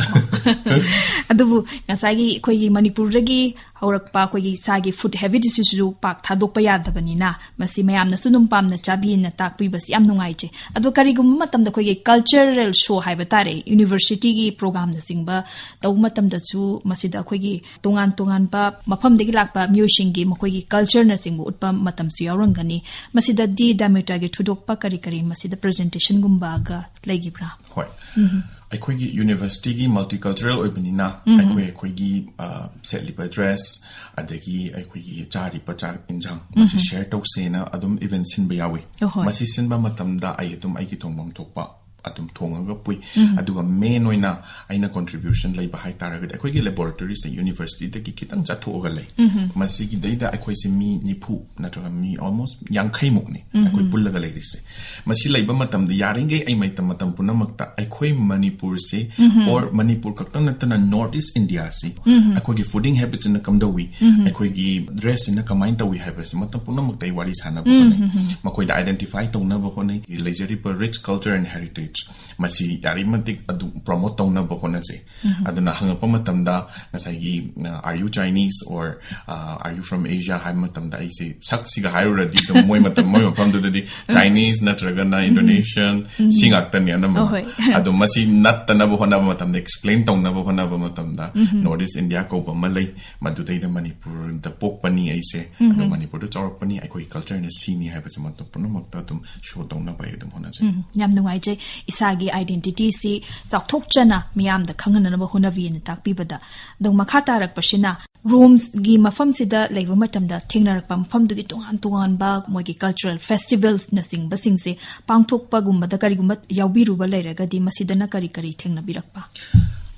ꯑꯗꯨꯕꯨ ꯉꯁꯥꯏꯒꯤ ꯑꯩꯈꯣꯏꯒꯤ ꯃꯅꯤꯄꯨꯔꯗꯒꯤ ꯍꯧꯔꯛꯄ ꯑꯩꯈꯣꯏꯒꯤ ꯏꯁꯥꯒꯤ food habitꯁꯤꯁꯨ ꯄꯥꯛ ꯊꯥꯗꯣꯛꯄ ꯌꯥꯗꯕꯅꯤꯅ, ꯃꯁꯤ ꯃꯌꯥꯝꯅꯁꯨ ꯑꯗꯨꯝ ꯄꯥꯝꯅ ꯆꯥꯕꯤꯅ ꯇꯥꯛꯄꯤꯕꯁꯤ ꯌꯥꯝ ꯅꯨꯡꯉꯥꯏꯖꯩ꯫ ꯑꯗꯣ ꯀꯔꯤꯒꯨꯝꯕ ꯃꯇꯝꯗ ꯑꯩꯈꯣꯏꯒꯤ cultural show ꯍꯥꯏꯕ ꯇꯥꯔꯦ, universityꯒꯤ programꯅꯆꯤꯡꯕ ꯇꯧꯕ ꯃꯇꯝꯗꯁꯨ ꯃꯁꯤꯗ ꯑꯩꯈꯣꯏꯒꯤ ꯇꯣꯉꯥꯟ ꯇꯣꯉꯥꯟꯕ ꯃꯐꯝꯗꯒꯤ ꯂꯥꯛꯄ ꯃꯤꯑꯣꯏꯁꯤꯡꯒꯤ ꯃꯈꯣꯏꯒꯤ cultureꯅꯆꯤꯡꯕ ꯎꯠꯄ ꯃꯇꯝꯁꯨ ꯌꯥꯎꯔꯝꯒꯅꯤ꯫ ꯃꯁꯤꯗꯗꯤ ꯗꯦꯃꯤꯌꯣꯇꯥꯒꯤ ꯊꯣꯏꯗꯣꯛꯄ ꯀꯔꯤ ꯀꯔꯤ ꯃꯁꯤꯗ presentationꯒꯨꯝꯕꯒ ꯂꯩꯈꯤꯕ꯭ꯔꯥ? ꯍꯣꯏ꯫ ꯎꯝ꯫ ꯑꯩꯈꯣꯏꯒꯤ universityꯒꯤ multicultural ꯑꯣꯏꯕꯅꯤꯅ, ꯎꯝ꯫ ꯑꯩꯈꯣꯏ, ꯑꯩꯈꯣꯏꯒꯤ, ꯑ, ꯁꯦꯠꯂꯤꯕ dress, ꯑꯗꯒꯤ ꯑꯩꯈꯣꯏꯒꯤ ꯆꯥꯔꯤꯕ ꯆꯥꯛ ꯏꯟꯖꯥꯡ, ꯃꯁꯤ ꯎꯝ꯫ Share ꯇꯧꯁꯦꯅ ꯑꯗꯨꯝ event ꯁꯤꯟꯕ ꯌꯥꯎꯏ꯫ ꯑꯍꯣꯏ꯫ ꯃꯁꯤ ꯁꯤꯟꯕ ꯃꯇꯝꯗ ꯑꯩ ꯑꯗꯨꯝ ꯑꯩꯒꯤ ꯊꯣꯡꯐꯝ ꯊꯣꯛꯄ ꯑꯗꯨꯝ ꯊꯣꯡꯉꯒ ꯄꯨꯏ꯫ ꯑꯗꯨꯒ main ꯑꯣꯏꯅ ꯑꯩꯅ contribution ꯂꯩꯕ ꯍꯥꯏꯇꯥꯔꯒꯗꯤ, ꯑꯩꯈꯣꯏꯒꯤ laboratoryꯁꯦ universityꯗꯒꯤ ꯈꯤꯇꯪ ꯆꯠꯊꯣꯛꯑꯒ ꯂꯩ꯫ ꯃꯁꯤꯒꯤꯗꯩꯗ ꯑꯩꯈꯣꯏꯁꯦ ꯃꯤ ꯅꯤꯐꯨ ꯅꯠꯇ꯭ꯔꯒ ꯃꯤ almost ꯌꯥꯡꯈꯩ ꯃꯨꯛꯅꯤ ꯑꯩꯈꯣꯏ ꯄꯨꯜꯂꯒ ꯂꯩꯔꯤꯁꯦ꯫ ꯃꯁꯤ ꯂꯩꯕ ꯃꯇꯝꯗ ꯌꯥꯔꯤꯈꯩ ꯑꯩ ꯃꯇꯝ, ꯃꯇꯝ ꯄꯨꯝꯅꯃꯛꯇ ꯑꯩꯈꯣꯏ ꯃꯅꯤꯄꯨꯔꯁꯤ, or ꯃꯅꯤꯄꯨꯔ ꯈꯛꯇꯪ ꯅꯠꯇꯅ North East Indiaꯁꯤ, ꯑꯩꯈꯣꯏꯒꯤ fooding habitsꯁꯤꯅ ꯀꯝꯗꯧꯏ, ꯑꯩꯈꯣꯏꯒꯤ dressꯁꯤꯅ ꯀꯃꯥꯏꯅ ꯇꯧꯏ ꯍꯥꯏꯕꯁꯤ ꯃꯇꯝ ꯄꯨꯝꯅꯃꯛꯇ ꯑꯩ ꯋꯥꯔꯤ ꯁꯥꯟꯅꯕ ꯍꯣꯠꯅꯩ꯫ ꯃꯈꯣꯏꯗ identify ꯇꯧꯅꯕ ꯍꯣꯠꯅꯩ꯫ ꯂꯩꯖꯔꯤꯕ rich culture and heritage ꯃꯁꯤ ꯌꯥꯔꯤꯃꯇꯤꯛ ꯑꯗꯨ promote ꯇꯧꯅꯕ ꯍꯣꯠꯅꯖꯩ꯫ ꯑꯗꯨꯅ ꯍꯪꯉꯛꯄ ꯃꯇꯝꯗ ꯉꯁꯥꯏꯒꯤ, ꯑ, "Are you Chinese or, ꯑ, are you from Asia?" ꯍꯥꯏꯕ ꯃꯇꯝꯗ ꯑꯩꯁꯦ ꯁꯛꯁꯤꯒ ꯍꯥꯏꯔꯨꯔꯗꯤ ꯑꯗꯨꯝ ꯃꯣꯏ ꯃꯇꯝ, ꯃꯣꯏ ꯃꯐꯝꯗꯨꯗꯗꯤ Chinese ꯅꯠꯇ꯭ꯔꯒꯅ Indonesian ꯁꯤ ꯉꯥꯛꯇꯅꯤ ꯑꯅꯝꯕꯅ꯫ ꯑꯍꯣꯏ꯫ ꯑꯗꯣ ꯃꯁꯤ ꯅꯠꯇꯅꯕ ꯍꯣꯠꯅꯕ ꯃꯇꯝꯗ, explain ꯇꯧꯅꯕ ꯍꯣꯠꯅꯕ ꯃꯇꯝꯗ North East India ꯀꯧꯕ ꯑꯃ ꯂꯩ, ꯃꯗꯨꯗꯩꯗ ꯃꯅꯤꯄꯨꯔꯗ ꯄꯣꯛꯄꯅꯤ ꯑꯩꯁꯦ, ꯑꯗꯣ ꯃꯅꯤꯄꯨꯔꯗ ꯆꯥꯎꯔꯛꯄꯅꯤ, ꯑꯩꯈꯣꯏꯒꯤ cultureꯅ ꯁꯤꯅꯤ ꯍꯥꯏꯕꯁꯦ ꯃꯇꯝ ꯄꯨꯝꯅꯃꯛꯇ ꯑꯗꯨꯝ show ꯇꯧꯅꯕ ꯑꯩ ꯑꯗꯨꯝ ꯍꯣꯠꯅꯖꯩ꯫ ꯎꯝ, ꯌꯥꯝ ꯅꯨꯡꯉꯥꯏꯖꯩ꯫ ꯏꯁꯥꯒꯤ identityꯁꯤ ꯆꯥꯎꯊꯣꯛꯆꯅ ꯃꯤꯌꯥꯝꯗ ꯈꯪꯍꯟꯅꯅꯕ ꯍꯣꯠꯅꯕꯤꯅ ꯇꯥꯛꯄꯤꯕꯗ꯫ ꯑꯗꯣ ꯃꯈꯥ ꯇꯥꯔꯛꯄꯁꯤꯅ, Romeꯒꯤ ꯃꯐꯝꯁꯤꯗ ꯂꯩꯕ ꯃꯇꯝꯗ ꯊꯦꯡꯅꯔꯛꯄ ꯃꯐꯝꯗꯨꯒꯤ ꯇꯣꯉꯥꯟ ꯇꯣꯉꯥꯟꯕ ꯃꯣꯏꯒꯤ cultural festivalsꯅꯆꯤꯡꯕꯁꯤꯡꯁꯦ ꯄꯥꯡꯊꯣꯛꯄꯒꯨꯝꯕꯗ ꯀꯔꯤꯒꯨꯝꯕ ꯌꯥꯎꯕꯤꯔꯨꯕ ꯂꯩꯔꯒꯗꯤ, ꯃꯁꯤꯗꯅ ꯀꯔꯤ ꯀꯔꯤ ꯊꯦꯡꯅꯕꯤꯔꯛꯄ?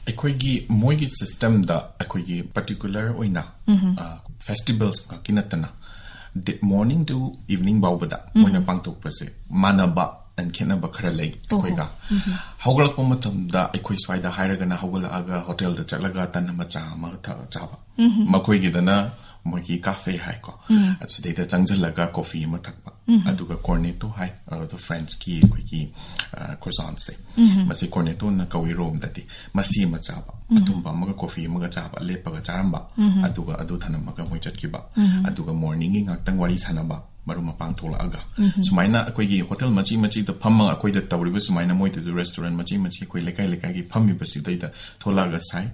ꯑꯩꯈꯣꯏꯒꯤ, ꯃꯣꯏꯒꯤ systemꯗ ꯑꯩꯈꯣꯏꯒꯤ particular ꯑꯣꯏꯅ, ꯑ, festivals ꯈꯛꯀꯤ ꯅꯠꯇꯅ, ꯗꯦ-, morning to evening ꯐꯥꯎꯕꯗ ꯃꯣꯏꯅ ꯄꯥꯡꯊꯣꯛꯄꯁꯦ ꯃꯥꯟꯅꯕ and ꯈꯦꯠꯅꯕ ꯈꯔ ꯂꯩ ꯑꯩꯈꯣꯏꯒ꯫ ꯍꯧꯒꯠꯂꯛꯄ ꯃꯇꯝꯗ ꯑꯩꯈꯣꯏ ꯁ꯭ꯋꯥꯏꯗ ꯍꯥꯏꯔꯒꯅ ꯍꯧꯒꯠꯂꯛꯑꯒ ꯍꯣꯇꯦꯜꯗ ꯆꯠꯂꯒ ꯇꯟ ꯑꯃ ꯆꯥ ꯑꯃ ꯊꯛꯑ ꯆꯥꯕ꯫ ꯃꯈꯣꯏꯒꯤꯗꯅ ꯃꯣꯏꯒꯤ cafe ꯍꯥꯏꯀꯣ, ꯑꯁꯤꯗꯩꯗ ꯆꯪꯁꯤꯜꯂꯒ coffee ꯑꯃ ꯊꯛꯄ꯫ ꯑꯗꯨꯒ cornetto ꯍꯥꯏ, ꯑꯗꯣ Frenchꯀꯤ ꯑꯩꯈꯣꯏꯒꯤ, ꯑ, croissantꯁꯦ꯫ ꯃꯁꯤ cornettoꯅ ꯀꯧꯏ Romeꯗꯗꯤ꯫ ꯃꯁꯤ ꯑꯃ ꯆꯥꯕ, ꯑꯊꯨꯝꯕ ꯑꯃꯒ coffee ꯑꯃꯒ ꯆꯥꯕ, ꯂꯦꯞꯄꯒ ꯆꯥꯔꯝꯕ, ꯑꯗꯨꯒ ꯑꯗꯨ ꯊꯅꯝꯃꯒ ꯃꯣꯏ ꯆꯠꯈꯤꯕ, ꯑꯗꯨꯒ morningꯒꯤ ꯉꯥꯛꯇꯪ ꯋꯥꯔꯤ ꯁꯥꯟꯅꯕ, ꯃꯔꯨꯞ ꯃꯄꯥꯡ ꯊꯣꯛꯂꯛꯑꯒ꯫ ꯁꯨꯃꯥꯏꯅ ꯑꯩꯈꯣꯏꯒꯤ ꯍꯣꯇꯦꯜ ꯃꯆꯤ ꯃꯆꯤꯗ ꯐꯝꯃꯒ ꯑꯩꯈꯣꯏꯗ ꯇꯧꯔꯤꯕ ꯁꯨꯃꯥꯏꯅ ꯃꯣꯏꯗꯁꯨ restaurant ꯃꯆꯤ ꯃꯆꯤ ꯑꯩꯈꯣꯏ ꯂꯩꯀꯥꯏ ꯂꯩꯀꯥꯏꯒꯤ ꯐꯝꯃꯤꯕꯁꯤꯗꯩꯗ ꯊꯣꯛꯂꯛꯑꯒ ꯁꯥꯏ꯫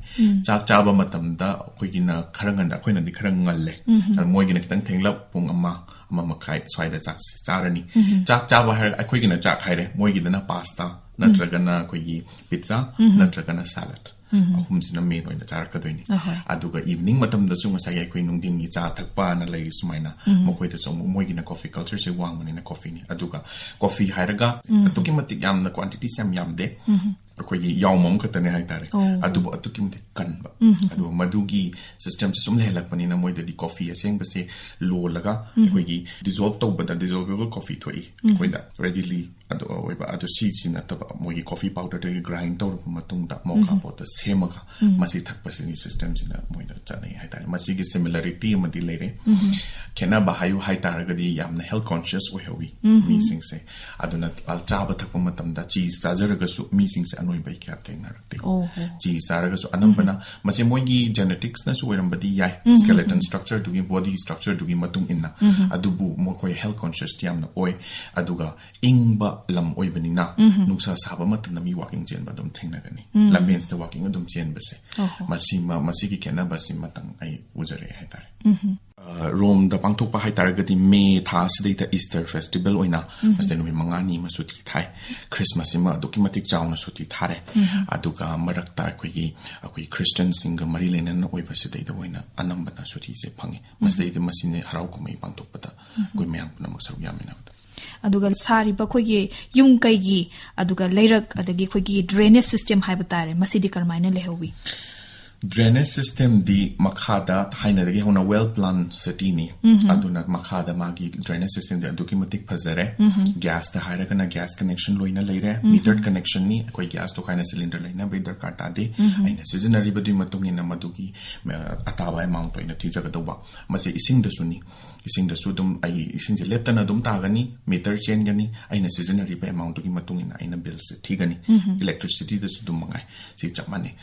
ꯆꯥꯛ ꯆꯥꯕ ꯃꯇꯝꯗ ꯑꯩꯈꯣꯏꯒꯤꯅ ꯈꯔ ꯉꯟꯅ, ꯑꯩꯈꯣꯏꯅꯗꯤ ꯈꯔ ꯉꯜꯂꯦ꯫ ꯑꯗꯣ ꯃꯣꯏꯒꯤꯅ ꯈꯤꯇꯪ ꯊꯦꯡꯂꯞ, ꯄꯨꯡ ꯑꯃ, ꯑꯃ ꯃꯈꯥꯏ ꯁ꯭ꯋꯥꯏꯗ ꯆꯥꯛꯁꯦ ꯆꯥꯔꯅꯤ꯫ ꯆꯥꯛ ꯆꯥꯕ ꯍꯥꯏꯔꯒ ꯑꯩꯈꯣꯏꯒꯤꯅ ꯆꯥꯛ ꯍꯥꯏꯔꯦ, ꯃꯣꯏꯒꯤꯗꯅ pasta ꯅꯠꯇ꯭ꯔꯒꯅ ꯑꯩꯈꯣꯏꯒꯤ pizza ꯅꯠꯇ꯭ꯔꯒꯅ salad꯫ ꯑꯍꯨꯝꯁꯤꯅ main ꯑꯣꯏꯅ ꯆꯥꯔꯛꯀꯗꯣꯏꯅꯤ꯫ ꯑꯗꯨꯒ evening ꯃꯇꯝꯗꯁꯨ ꯉꯁꯥꯏꯒꯤ ꯑꯩꯈꯣꯏ ꯅꯨꯡꯊꯤꯟꯒꯤ ꯆꯥ ꯊꯛꯄꯅ ꯂꯩꯔꯤ ꯁꯨꯃꯥꯏꯅ, ꯃꯈꯣꯏꯗꯁꯨ ꯑꯃꯨꯛ ꯃꯣꯏꯒꯤꯅ coffee cultureꯁꯦ ꯋꯥꯡꯕꯅꯤꯅ coffeeꯅꯤ꯫ ꯑꯗꯨꯒ coffee ꯍꯥꯏꯔꯒ ꯑꯗꯨꯛꯀꯤ ꯃꯇꯤꯛ ꯌꯥꯝꯅ quantityꯁꯦ ꯌꯥꯝ ꯌꯥꯝꯗꯦ꯫ ꯑꯩꯈꯣꯏꯒꯤ ꯌꯥꯎꯝ ꯑꯃꯈꯛꯇꯅꯦ ꯍꯥꯏꯇꯥꯔꯦ꯫ ꯑꯣ꯫ ꯑꯗꯨꯕꯨ ꯑꯗꯨꯛꯀꯤ ꯃꯇꯤꯛ ꯀꯟꯕ꯫ ꯑꯗꯨꯒ ꯃꯗꯨꯒꯤ systemꯁꯦ ꯁꯨꯝ ꯂꯩꯍꯜꯂꯛꯄꯅꯤꯅ ꯃꯣꯏꯗꯗꯤ coffee ꯑꯁꯦꯡꯕꯁꯦ ꯂꯣꯜꯂꯒ ꯑꯩꯈꯣꯏꯒꯤ dissolve ꯇꯧꯕꯗ dissolvable coffee ꯊꯣꯛꯏ ꯑꯩꯈꯣꯏꯗ readily ꯑꯗꯨ ꯑꯣꯏꯕ꯫ ꯑꯗꯨ ꯁꯤꯁꯤ ꯅꯠꯇꯕ ꯃꯣꯏꯒꯤ coffee powderꯗꯒꯤ grind ꯇꯧꯔꯕ ꯃꯇꯨꯡꯗ mocha potꯇ ꯁꯦꯝꯃꯒ ꯃꯁꯤ ꯊꯛꯄꯁꯤꯒꯤ systemꯁꯤꯅ ꯃꯣꯏꯗ ꯆꯠꯅꯩ ꯍꯥꯏꯇꯥꯔꯦ꯫ ꯃꯁꯤꯒꯤ similarity ꯑꯃꯗꯤ ꯂꯩꯔꯦ꯫ ꯈꯦꯠꯅꯕ ꯍꯥꯏꯌꯨ ꯍꯥꯏꯇꯥꯔꯒꯗꯤ ꯌꯥꯝꯅ health conscious ꯑꯣꯏꯍꯧꯋꯤ ꯃꯤꯁꯤꯡꯁꯦ꯫ ꯑꯗꯨꯅ, ꯑ, ꯆꯥꯕ ꯊꯛꯄ ꯃꯇꯝꯗ cheese ꯆꯥꯖꯔꯒꯁꯨ ꯃꯤꯁꯤꯡꯁꯦ ꯑꯅꯣꯏꯕ ꯑꯩ ꯀꯌꯥ ꯊꯦꯡꯅꯔꯛꯇꯦ꯫ ꯑꯣꯍꯣ꯫ Cheese ꯆꯥꯔꯒꯁꯨ ꯑꯅꯝꯕꯅ ꯃꯁꯤ ꯃꯣꯏꯒꯤ geneticsꯅꯁꯨ ꯑꯣꯏꯔꯝꯕꯗꯤ ꯌꯥꯏ, skeleton structureꯗꯨꯒꯤ, body structureꯗꯨꯒꯤ ꯃꯇꯨꯡ ꯏꯟꯅ꯫ ꯑꯗꯨꯕꯨ ꯃꯈꯣꯏ health consciousꯇꯤ ꯌꯥꯝꯅ ꯑꯣꯏ꯫ ꯑꯗꯨꯒ ꯏꯪꯕ ꯂꯝ ꯑꯣꯏꯕꯅꯤꯅ ꯅꯨꯡꯁꯥ ꯁꯥꯕ ꯃꯇꯝꯗ ꯃꯤ walking ꯆꯦꯟꯕ ꯑꯗꯨꯝ ꯊꯦꯡꯅꯒꯅꯤ꯫ ꯂꯝꯕꯦꯟꯁꯤꯗ walking ꯑꯗꯨꯝ ꯆꯦꯟꯕꯁꯦ꯫ ꯑꯣꯍꯣ꯫ ꯃꯁꯤꯃ, ꯃꯁꯤꯒꯤ ꯈꯦꯠꯅꯕꯁꯤꯃꯇꯪ ꯑꯩ ꯎꯖꯔꯛꯑꯦ ꯍꯥꯏꯇꯥꯔꯦ꯫ ꯑ, ꯔꯣꯝꯗ ꯄꯥꯡꯊꯣꯛꯄ ꯍꯥꯏꯇꯥꯔꯒꯗꯤ ꯃꯦ ꯊꯥ ꯑꯁꯤꯗꯩꯗ Easter festival ꯑꯣꯏꯅ ꯃꯁꯤꯗ ꯅꯨꯃꯤꯠ ꯃꯉꯥꯅꯤ ꯑꯃ ꯁꯨꯇꯤ ꯊꯥꯏ꯫ Christmasꯁꯤꯃ ꯑꯗꯨꯛꯀꯤ ꯃꯇꯤꯛ ꯆꯥꯎꯅ ꯁꯨꯇꯤ ꯊꯥꯔꯦ꯫ ꯑꯗꯨꯒ ꯃꯔꯛꯇ ꯑꯩꯈꯣꯏꯒꯤ, ꯑꯩꯈꯣꯏ Christianꯁꯤꯡꯒ ꯃꯔꯤ ꯂꯩꯅꯅ ꯑꯣꯏꯕꯁꯤꯗꯩꯗ ꯑꯣꯏꯅ ꯑꯅꯝꯕꯅ ꯁꯨꯇꯤꯁꯦ ꯐꯪꯉꯤ꯫ ꯃꯁꯤꯗꯩꯗ ꯃꯁꯤꯅ ꯍꯔꯥꯎ ꯀꯨꯝꯍꯩ ꯄꯥꯡꯊꯣꯛꯄꯗ ꯑꯩꯈꯣꯏ ꯃꯌꯥꯝ ꯄꯨꯝꯅꯃꯛ ꯁꯔꯨꯛ ꯌꯥꯃꯤꯟꯅꯕꯗ꯫ ꯑꯗꯨꯒ ꯁꯥꯔꯤꯕ ꯑꯩꯈꯣꯏꯒꯤ ꯌꯨꯝ ꯀꯩꯒꯤ, ꯑꯗꯨꯒ ꯂꯩꯔꯛ, ꯑꯗꯒꯤ ꯑꯩꯈꯣꯏꯒꯤ drainage system ꯍꯥꯏꯕ ꯇꯥꯔꯦ, ꯃꯁꯤꯗꯤ ꯀꯔꯝꯍꯥꯏꯅ ꯂꯩꯍꯧꯋꯤ? Drainage systemꯗꯤ ꯃꯈꯥꯗ ꯊꯥꯏꯅꯗꯒꯤ ꯍꯧꯅ well plan cityꯅꯤ꯫ ꯑꯗꯨꯅ ꯃꯈꯥꯗ ꯃꯥꯒꯤ drainage systemꯗꯤ ꯑꯗꯨꯛꯀꯤ ꯃꯇꯤꯛ ꯐꯖꯔꯦ꯫ Gasꯇ ꯍꯥꯏꯔꯒꯅ gas connection ꯂꯣꯏꯅ ꯂꯩꯔꯦ꯫ Metered connectionꯅꯤ꯫ ꯑꯩꯈꯣꯏ gasꯇꯣ ꯀꯥꯏꯅ cylinder ꯂꯩꯅꯕꯒꯤ ꯗꯔꯀꯥꯔ ꯇꯥꯗꯦ꯫ ꯑꯩꯅ ꯁꯤꯖꯤꯟꯅꯔꯤꯕꯗꯨꯒꯤ ꯃꯇꯨꯡ ꯏꯟꯅ ꯃꯗꯨꯒꯤ, ꯑ, ꯑꯇꯥꯕ amount ꯑꯣꯏꯅ ꯊꯤꯖꯒꯗꯧꯕ꯫ ꯃꯁꯤ ꯏꯁꯤꯡꯗꯁꯨꯅꯤ꯫ ꯏꯁꯤꯡꯗꯁꯨ ꯑꯗꯨꯝ ꯑꯩ ꯏꯁꯤꯡꯁꯦ ꯂꯦꯞꯇꯅ ꯑꯗꯨꯝ ꯇꯥꯒꯅꯤ, meter ꯆꯦꯟꯒꯅꯤ, ꯑꯩꯅ ꯁꯤꯖꯤꯟꯅꯔꯤꯕ amountꯗꯨꯒꯤ ꯃꯇꯨꯡ ꯏꯟꯅ ꯑꯩꯅ billꯁꯦ ꯊꯤꯒꯅꯤ꯫ Electricityꯗꯁꯨ ꯑꯗꯨꯝ ꯃꯉꯥꯏ, ꯁꯤ ꯆꯞ ꯃꯥꯟꯅꯩ꯫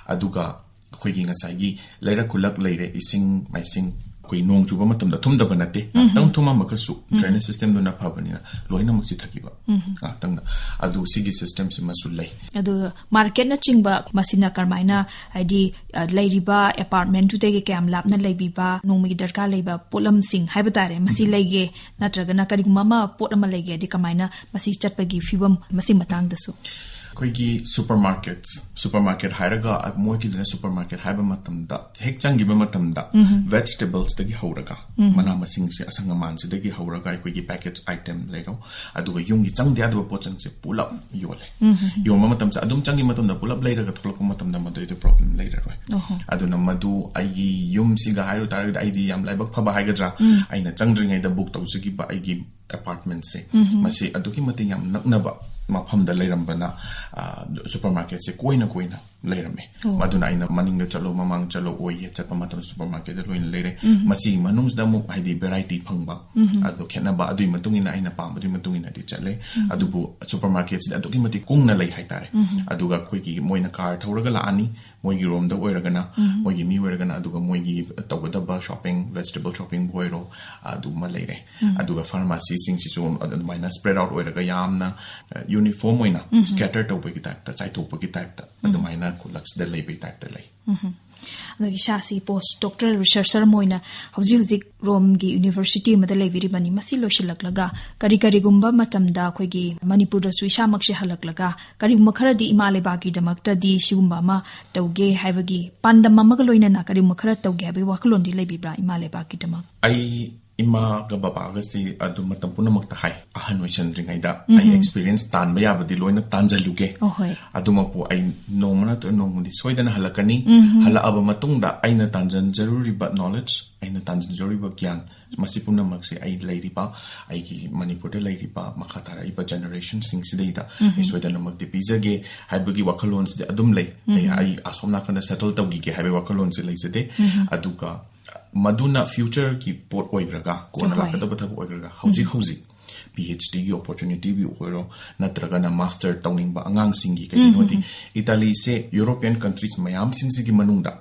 ꯑꯗꯨꯒ ꯑꯩꯈꯣꯏꯒꯤ ꯉꯁꯥꯏꯒꯤ ꯂꯩꯔꯛ ꯈꯨꯜꯂꯛ ꯂꯩꯔꯦ, ꯏꯁꯤꯡ ꯃꯥꯏꯁꯤꯡ ꯑꯩꯈꯣꯏ ꯅꯣꯡ ꯆꯨꯕ ꯃꯇꯝꯗ ꯊꯨꯝꯗꯕ ꯅꯠꯇꯦ, ꯉꯥꯏꯍꯥꯛꯇꯪ ꯊꯨꯝꯃꯝꯃꯒꯁꯨ drainage systemꯗꯨꯅ ꯐꯕꯅꯤꯅ ꯂꯣꯏꯅꯃꯛ ꯆꯤꯊꯈꯤꯕ ꯉꯥꯏꯍꯥꯛꯇꯪꯗ꯫ ꯑꯗꯨ ꯁꯤꯒꯤ systemꯁꯤꯃꯁꯨ ꯂꯩ꯫ ꯑꯗꯨ marketꯅꯆꯤꯡꯕ ꯃꯁꯤꯅ ꯀꯔꯝꯍꯥꯏꯅ, ꯍꯥꯏꯗꯤ, ꯑ, ꯂꯩꯔꯤꯕ apartmentꯇꯨꯗꯒꯤ ꯀꯌꯥꯝ ꯂꯥꯞꯅ ꯂꯩꯕꯤꯕ, ꯅꯣꯡꯃꯒꯤ ꯗꯔꯀꯥꯔ ꯂꯩꯕ ꯄꯣꯠꯂꯝꯁꯤꯡ ꯍꯥꯏꯕ ꯇꯥꯔꯦ, ꯃꯁꯤ ꯂꯩꯒꯦ, ꯅꯠꯇ꯭ꯔꯒꯅ ꯀꯔꯤꯒꯨꯝꯕ ꯑꯃ ꯄꯣꯠ ꯑꯃ ꯂꯩꯒꯦ ꯍꯥꯏꯗꯤ ꯀꯃꯥꯏꯅ ꯃꯁꯤ ꯆꯠꯄꯒꯤ ꯐꯤꯕꯝ, ꯃꯁꯤ ꯃꯇꯥꯡꯗꯁꯨ? ꯑꯩꯈꯣꯏꯒꯤ ꯁꯨꯄꯔ ꯃꯥꯔꯀꯦꯠ, ꯁꯨꯄꯔ ꯃꯥꯔꯀꯦꯠ ꯍꯥꯏꯔꯒ ꯃꯣꯏꯒꯤꯗꯨꯅ ꯁꯨꯄꯔ ꯃꯥꯔꯀꯦꯠ ꯍꯥꯏꯕ ꯃꯇꯝꯗ, ꯍꯦꯛ ꯆꯪꯈꯤꯕ ꯃꯇꯝꯗ, ꯚꯦꯖꯤꯇꯦꯕꯜꯁꯇꯒꯤ ꯍꯧꯔꯒ, ꯃꯅꯥ ꯃꯁꯤꯡꯁꯦ, ꯑꯁꯪ ꯑꯃꯥꯟꯁꯤꯗꯒꯤ ꯍꯧꯔꯒ ꯑꯩꯈꯣꯏꯒꯤ ꯄꯦꯀꯦꯖ ꯑꯥꯏꯇꯦꯝ ꯂꯩꯔꯣ, ꯑꯗꯨꯒ ꯌꯨꯝꯒꯤ ꯆꯪꯗ ꯌꯥꯗꯕ ꯄꯣꯠꯆꯪꯁꯦ ꯄꯨꯂꯞ ꯌꯣꯜꯂꯦ꯫ ꯌꯣꯟꯕ ꯃꯇꯝꯁꯦ ꯑꯗꯨꯝ ꯆꯪꯈꯤꯕ ꯃꯇꯝꯗ ꯄꯨꯂꯞ ꯂꯩꯔꯒ ꯊꯣꯛꯂꯛꯄ ꯃꯇꯝꯗ ꯃꯗꯨꯏꯗ ꯄ꯭ꯔꯣꯕ꯭ꯂꯦꯝ ꯂꯩꯔꯔꯣꯏ꯫ ꯑꯗꯨꯅ ꯃꯗꯨ ꯑꯩꯒꯤ ꯌꯨꯝꯁꯤꯒ ꯍꯥꯏꯔꯨ ꯇꯥꯔꯒꯗꯤ, ꯑꯩꯗꯤ ꯌꯥꯝ ꯂꯥꯏꯕꯛ ꯐꯕ ꯍꯥꯏꯒꯗ꯭ꯔꯥ, ꯑꯩꯅ ꯆꯪꯗ꯭ꯔꯤꯉꯩꯗ ꯕꯨꯛ ꯇꯧꯖꯈꯤꯕ ꯑꯩꯒꯤ ꯑꯦꯄꯥꯔꯠꯃꯦꯟꯁꯦ, ꯃꯁꯤ ꯑꯗꯨꯛꯀꯤ ꯃꯇꯤꯛ ꯌꯥꯝ ꯅꯛꯅꯕ ꯃꯐꯝꯗ ꯂꯩꯔꯝꯕꯅ, ꯑ, ꯁꯨꯄꯔ ꯃꯥꯔꯀꯦꯠꯁꯦ ꯀꯣꯏꯅ ꯀꯣꯏꯅ ꯂꯩꯔꯝꯃꯦ꯫ ꯑꯗꯨꯅ ꯑꯩꯅ ꯃꯅꯤꯡꯗ ꯆꯠꯂꯣ, ꯃꯃꯥꯡ ꯆꯠꯂꯣ, ꯑꯣꯏꯌꯦ, ꯆꯠꯄ ꯃꯇꯝꯗ ꯁꯨꯄꯔ ꯃꯥꯔꯀꯦꯠꯇ ꯂꯣꯏꯅ ꯂꯩꯔꯦ꯫ ꯃꯁꯤꯒꯤ ꯃꯅꯨꯡꯁꯤꯗ ꯑꯃꯨꯛ, ꯍꯥꯏꯗꯤ, ꯚꯦꯔꯥꯏꯇꯤ ꯐꯪꯕ, ꯑꯗꯣ ꯈꯦꯠꯅꯕ, ꯑꯗꯨꯒꯤ ꯃꯇꯨꯡ ꯏꯟꯅ, ꯑꯩꯅ ꯄꯥꯝꯕꯗꯨꯒꯤ ꯃꯇꯨꯡ ꯏꯟꯅꯗꯤ ꯆꯠꯂꯦ꯫ ꯑꯗꯨꯕꯨ ꯁꯨꯄꯔ ꯃꯥꯔꯀꯦꯠꯁꯤꯗ ꯑꯗꯨꯛꯀꯤ ꯃꯇꯤꯛ ꯀꯨꯡꯅ ꯂꯩ ꯍꯥꯏꯇꯥꯔꯦ꯫ ꯑꯗꯨꯒ ꯑꯩꯈꯣꯏꯒꯤ ꯃꯣꯏꯅ ꯀꯥꯔ ꯊꯧꯔꯒ ꯂꯥꯛꯑꯅꯤ, ꯃꯣꯏꯒꯤ ꯔꯣꯝꯗ ꯑꯣꯏꯔꯒꯅ, ꯃꯣꯏꯒꯤ ꯃꯤ ꯑꯣꯏꯔꯒꯅ, ꯑꯗꯨꯒ ꯃꯣꯏꯒꯤ ꯇꯧꯒꯗꯕ ꯁꯣꯄꯤꯡ, ꯚꯦꯖꯤꯇꯦꯕꯜ ꯁꯣꯄꯤꯡꯕꯨ ꯑꯣꯏꯔꯣ, ꯑꯗꯨꯃ ꯂꯩꯔꯦ꯫ ꯑꯗꯨꯒ ꯐꯥꯔꯃꯥꯁꯤꯁꯤꯡꯁꯤꯁꯨ ꯑꯗꯨꯃꯥꯏꯅ ꯁ꯭ꯄ꯭ꯔꯦꯗ ꯑꯥꯎꯠ ꯑꯣꯏꯔꯒ ꯌꯥꯝꯅ, ꯑ, ꯌꯨꯅꯤꯐꯣꯔꯝ ꯑꯣꯏꯅ ꯁ꯭ꯀꯦꯇꯔ ꯇꯧꯕꯒꯤ ꯇꯥꯏꯞꯇ, ꯆꯥꯏꯊꯣꯛꯄꯒꯤ ꯇꯥꯏꯞꯇ, ꯑꯗꯨꯃꯥꯏꯅ ꯈꯨꯜꯂꯛꯁꯤꯗ ꯂꯩꯕꯒꯤ ꯇꯥꯏꯞꯇ ꯂꯩ꯫ ꯑꯗꯣ ꯏꯁꯥꯁꯤ ꯄꯣꯁ ꯗꯣꯛꯇꯔ ꯔꯤꯁꯔꯆꯔ ꯑꯃ ꯑꯣꯏꯅ ꯍꯧꯖꯤꯛ ꯍꯧꯖꯤꯛ ꯔꯣꯝꯒꯤ ꯌꯨꯅꯤꯚꯔꯁꯤꯇꯤ ꯑꯃꯗ ꯂꯩꯕꯤꯔꯤꯕꯅꯤ꯫ ꯃꯁꯤ ꯂꯣꯏꯁꯤꯜꯂꯛꯂꯒ ꯀꯔꯤ ꯀꯔꯤꯒꯨꯝꯕ ꯃꯇꯝꯗ ꯑꯩꯈꯣꯏꯒꯤ ꯃꯅꯤꯄꯨꯔꯗꯁꯨ ꯏꯁꯥꯃꯛꯁꯦ ꯍꯜꯂꯛꯂꯒ ꯀꯔꯤꯒꯨꯝꯕ ꯈꯔꯗꯤ ꯏꯃꯥ ꯂꯩꯕꯥꯛꯀꯤꯗꯃꯛꯇꯗꯤ ꯁꯤꯒꯨꯝꯕ ꯑꯃ ꯇꯧꯒꯦ ꯍꯥꯏꯕꯒꯤ ꯄꯥꯟꯗꯝ ꯑꯃꯒ ꯂꯣꯏꯅꯅ ꯀꯔꯤꯒꯨꯝꯕ ꯈꯔ ꯇꯧꯒꯦ ꯍꯥꯏꯕꯒꯤ ꯋꯥꯈꯜꯂꯣꯟꯗꯤ ꯂꯩꯕꯤꯕ꯭ꯔꯥ ꯏꯃꯥ ꯂꯩꯕꯥꯛꯀꯤꯗꯃꯛ? ꯑꯩ ꯏꯃꯥꯒ ꯕꯕꯥꯒꯁꯤ ꯑꯗꯨꯝ ꯃꯇꯝ ꯄꯨꯝꯅꯃꯛꯇ ꯍꯥꯏ, ꯑꯍꯟ ꯑꯣꯏꯁꯟꯗ꯭ꯔꯤꯉꯩꯗ ꯑꯩ ꯑꯦꯛꯁꯄꯤꯔꯤꯌꯦꯟꯁ ꯇꯥꯟꯕ ꯌꯥꯕꯗꯤ ꯂꯣꯏꯅ ꯇꯥꯟꯖꯜꯂꯨꯒꯦ꯫ ꯑꯍꯣꯏ꯫ ꯑꯗꯨꯃꯛꯄꯨ ꯑꯩ ꯅꯣꯡꯃ ꯅꯠꯇ꯭ꯔꯒ ꯅꯣꯡꯃꯗꯤ ꯁꯣꯏꯗꯅ ꯍꯜꯂꯛꯀꯅꯤ꯫ ꯍꯜꯂꯛꯑꯕ ꯃꯇꯨꯡꯗ ꯑꯩꯅ ꯇꯥꯟꯖꯟꯖꯔꯨꯔꯤꯕ ꯅꯣꯂꯦꯖ, ꯑꯩꯅ ꯇꯥꯟꯖꯟꯖꯔꯨꯔꯤꯕ ꯒ꯭ꯌꯥꯟ, ꯃꯁꯤ ꯄꯨꯝꯅꯃꯛꯁꯦ ꯑꯩ ꯂꯩꯔꯤꯕ, ꯑꯩꯒꯤ ꯃꯅꯤꯄꯨꯔꯗ ꯂꯩꯔꯤꯕ ꯃꯈꯥ ꯇꯥꯔꯛꯏꯕ ꯖꯦꯅꯦꯔꯦꯁꯟꯁꯤꯡꯁꯤꯗꯩꯗ ꯑꯩ ꯁꯣꯏꯗꯅꯃꯛꯇꯤ ꯄꯤꯖꯒꯦ ꯍꯥꯏꯕꯒꯤ ꯋꯥꯈꯜꯂꯣꯟꯁꯤꯗꯤ ꯑꯗꯨꯝ ꯂꯩ꯫ ꯑꯩ, ꯑꯩ ꯑꯁꯣꯝ ꯅꯥꯀꯟꯗ ꯁꯦꯇꯜ ꯇꯧꯈꯤꯒꯦ ꯍꯥꯏꯕꯒꯤ ꯋꯥꯈꯜꯂꯣꯟꯁꯦ ꯂꯩꯖꯗꯦ꯫ ꯑꯗꯨꯒ ꯃꯗꯨꯅ ꯐ꯭ꯌꯨꯆꯔꯒꯤ ꯄꯣꯠ ꯑꯣꯏꯈ꯭ꯔꯒ, ꯀꯣꯟꯅ ꯍꯣꯏ꯫ ꯂꯥꯛꯀꯗꯕ ꯊꯕꯛ ꯑꯣꯏꯈ꯭ꯔꯒ, ꯍꯧꯖꯤꯛ ꯍꯧꯖꯤꯛ ꯄꯤ ꯑꯩꯆ ꯗꯤꯒꯤ ꯑꯣꯄꯣꯔꯆꯨꯅꯤꯇꯤꯕꯨ ꯑꯣꯏꯔꯣ, ꯅꯠꯇ꯭ꯔꯒꯅ ꯃꯥꯁꯇꯔ ꯇꯧꯅꯤꯡꯕ ꯑꯉꯥꯡꯁꯤꯡꯒꯤ, ꯀꯩꯒꯤꯅꯣꯗꯤ ꯏꯇꯥꯂꯤꯁꯦ ꯌꯨꯔꯣꯄꯤꯌꯟ ꯀꯟꯇ꯭ꯔꯤꯁ ꯃꯌꯥꯝꯁꯤꯡꯁꯤꯒꯤ ꯃꯅꯨꯡꯗ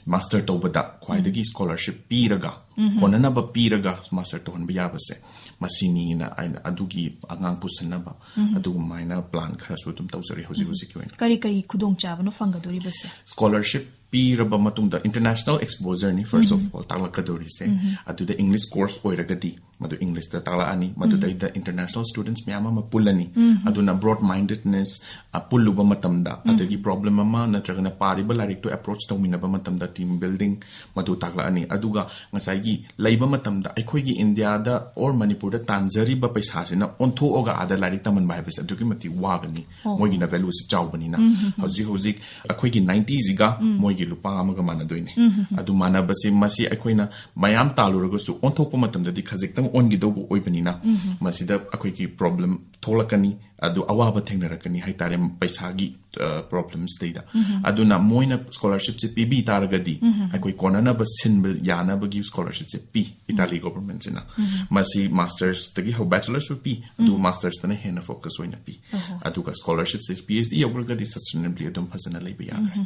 ꯃꯥꯁꯇꯔ ꯇꯧꯕꯗ ꯈ꯭ꯋꯥꯏꯗꯒꯤ ꯁ꯭ꯀꯣꯂꯔꯁꯤꯞ ꯄꯤꯔꯒ, ꯀꯣꯟꯅꯅꯕ ꯄꯤꯔꯒ ꯃꯥꯁꯇꯔ ꯇꯧꯍꯟꯕ ꯌꯥꯕꯁꯦ ꯃꯁꯤꯅꯤꯅ ꯑꯩꯅ ꯑꯗꯨꯒꯤ ꯑꯉꯥꯡ ꯄꯨꯁꯟꯅꯕ ꯑꯗꯨꯒꯨꯝꯃꯥꯏꯅ ꯄ꯭ꯂꯥꯟ ꯈꯔꯁꯨ ꯑꯗꯨꯝ ꯇꯧꯖꯔꯤ ꯍꯧꯖꯤꯛ ꯍꯧꯖꯤꯛꯀꯤ ꯑꯣꯏꯅ꯫ ꯀꯔꯤ ꯀꯔꯤ ꯈꯨꯗꯣꯡꯆꯥꯕꯅꯣ ꯐꯪꯒꯗꯧꯔꯤꯕꯁꯦ? ꯁ꯭ꯀꯣꯂꯔꯁꯤꯞ ꯄꯤꯔꯕ ꯃꯇꯨꯡꯗ, international exposure ꯅꯤ first of all ꯇꯥꯛꯂꯛꯀꯗꯧꯔꯤꯁꯦ꯫ ꯑꯗꯨꯗ English course ꯑꯣꯏꯔꯒꯗꯤ ꯃꯗꯨ English ꯇ ꯇꯥꯛꯂꯛꯑꯅꯤ, ꯃꯗꯨꯗꯩꯗ international students ꯃꯌꯥꯝ ꯑꯃ ꯄꯨꯜꯂꯅꯤ꯫ ꯑꯗꯨꯅ broad mindedness, ꯑ, ꯄꯨꯜꯂꯨꯕ ꯃꯇꯝꯗ, ꯑꯗꯒꯤ problem ꯑꯃ ꯅꯠꯇ꯭ꯔꯒꯅ ꯄꯥꯔꯤꯕ ꯂꯥꯏꯔꯤꯛꯇꯨ approach ꯇꯧꯃꯤꯟꯅꯕ ꯃꯇꯝꯗ team building ꯃꯗꯨ ꯇꯥꯛꯂꯛꯑꯅꯤ꯫ ꯑꯗꯨꯒ ꯉꯁꯥꯏꯒꯤ ꯂꯩꯕ ꯃꯇꯝꯗ ꯑꯩꯈꯣꯏꯒꯤ ꯏꯟꯗꯤꯌꯥꯗ or ꯃꯅꯤꯄꯨꯔꯗ ꯇꯥꯟꯖꯔꯤꯕ ꯄꯩꯁꯥꯁꯤꯅ ꯑꯣꯟꯊꯣꯛꯑꯒ ꯑꯥꯗ ꯂꯥꯏꯔꯤꯛ ꯇꯝꯍꯟꯕ ꯍꯥꯏꯕꯁꯦ ꯑꯗꯨꯛꯀꯤ ꯃꯇꯤꯛ ꯋꯥꯒꯅꯤ꯫ ꯑꯣ꯫ ꯃꯣꯏꯒꯤꯅ value ꯁꯤ ꯆꯥꯎꯕꯅꯤꯅ꯫ ꯍꯧꯖꯤꯛ ꯍꯧꯖꯤꯛ ꯑꯩꯈꯣꯏꯒꯤ ninety ꯁꯤꯒ ꯃꯣꯏꯒꯤ ꯂꯨꯄꯥ ꯑꯃꯒ ꯃꯥꯟꯅꯗꯣꯏꯅꯦ꯫ ꯑꯗꯨ ꯃꯥꯟꯅꯕꯁꯦ ꯃꯁꯤ ꯑꯩꯈꯣꯏꯅ ꯃꯌꯥꯝ ꯇꯥꯜꯂꯨꯔꯒꯁꯨ ꯑꯣꯟꯊꯣꯛꯄ ꯃꯇꯝꯗꯗꯤ ꯈꯖꯤꯛꯇꯪ ꯑꯣꯟꯈꯤꯗꯧꯕ ꯑꯣꯏꯕꯅꯤꯅ ꯃꯁꯤꯗ ꯑꯩꯈꯣꯏꯒꯤ problem ꯊꯣꯛꯂꯛꯀꯅꯤ, ꯑꯗꯨ ꯑꯋꯥꯕ ꯊꯦꯡꯅꯔꯛꯀꯅꯤ ꯍꯥꯏꯇꯥꯔꯦ, ꯄꯩꯁꯥꯒꯤ, ꯑ, problems ꯗꯩꯗ꯫ ꯑꯗꯨꯅ ꯃꯣꯏꯅ scholarship ꯁꯦ ꯄꯤꯕꯤ ꯇꯥꯔꯒꯗꯤ ꯑꯩꯈꯣꯏ ꯀꯣꯟꯅꯅꯕ ꯁꯤꯟꯕ ꯌꯥꯅꯕꯒꯤ scholarship ꯁꯦ ꯄꯤ ꯏꯇꯥꯂꯤ government ꯁꯤꯅ꯫ ꯃꯁꯤ masters ꯇꯒꯤ ꯍꯧ, bachelors ꯁꯨ ꯄꯤ, ꯑꯗꯨ masters ꯇꯅ ꯍꯦꯟꯅ focus ꯑꯣꯏꯅ ꯄꯤ꯫ ꯑꯗꯨꯒ scholarship ꯁꯦ PhD ꯌꯧꯈ꯭ꯔꯒꯗꯤ sustainably ꯑꯗꯨꯝ ꯐꯖꯅ ꯂꯩꯕ ꯌꯥꯈ꯭ꯔꯦ꯫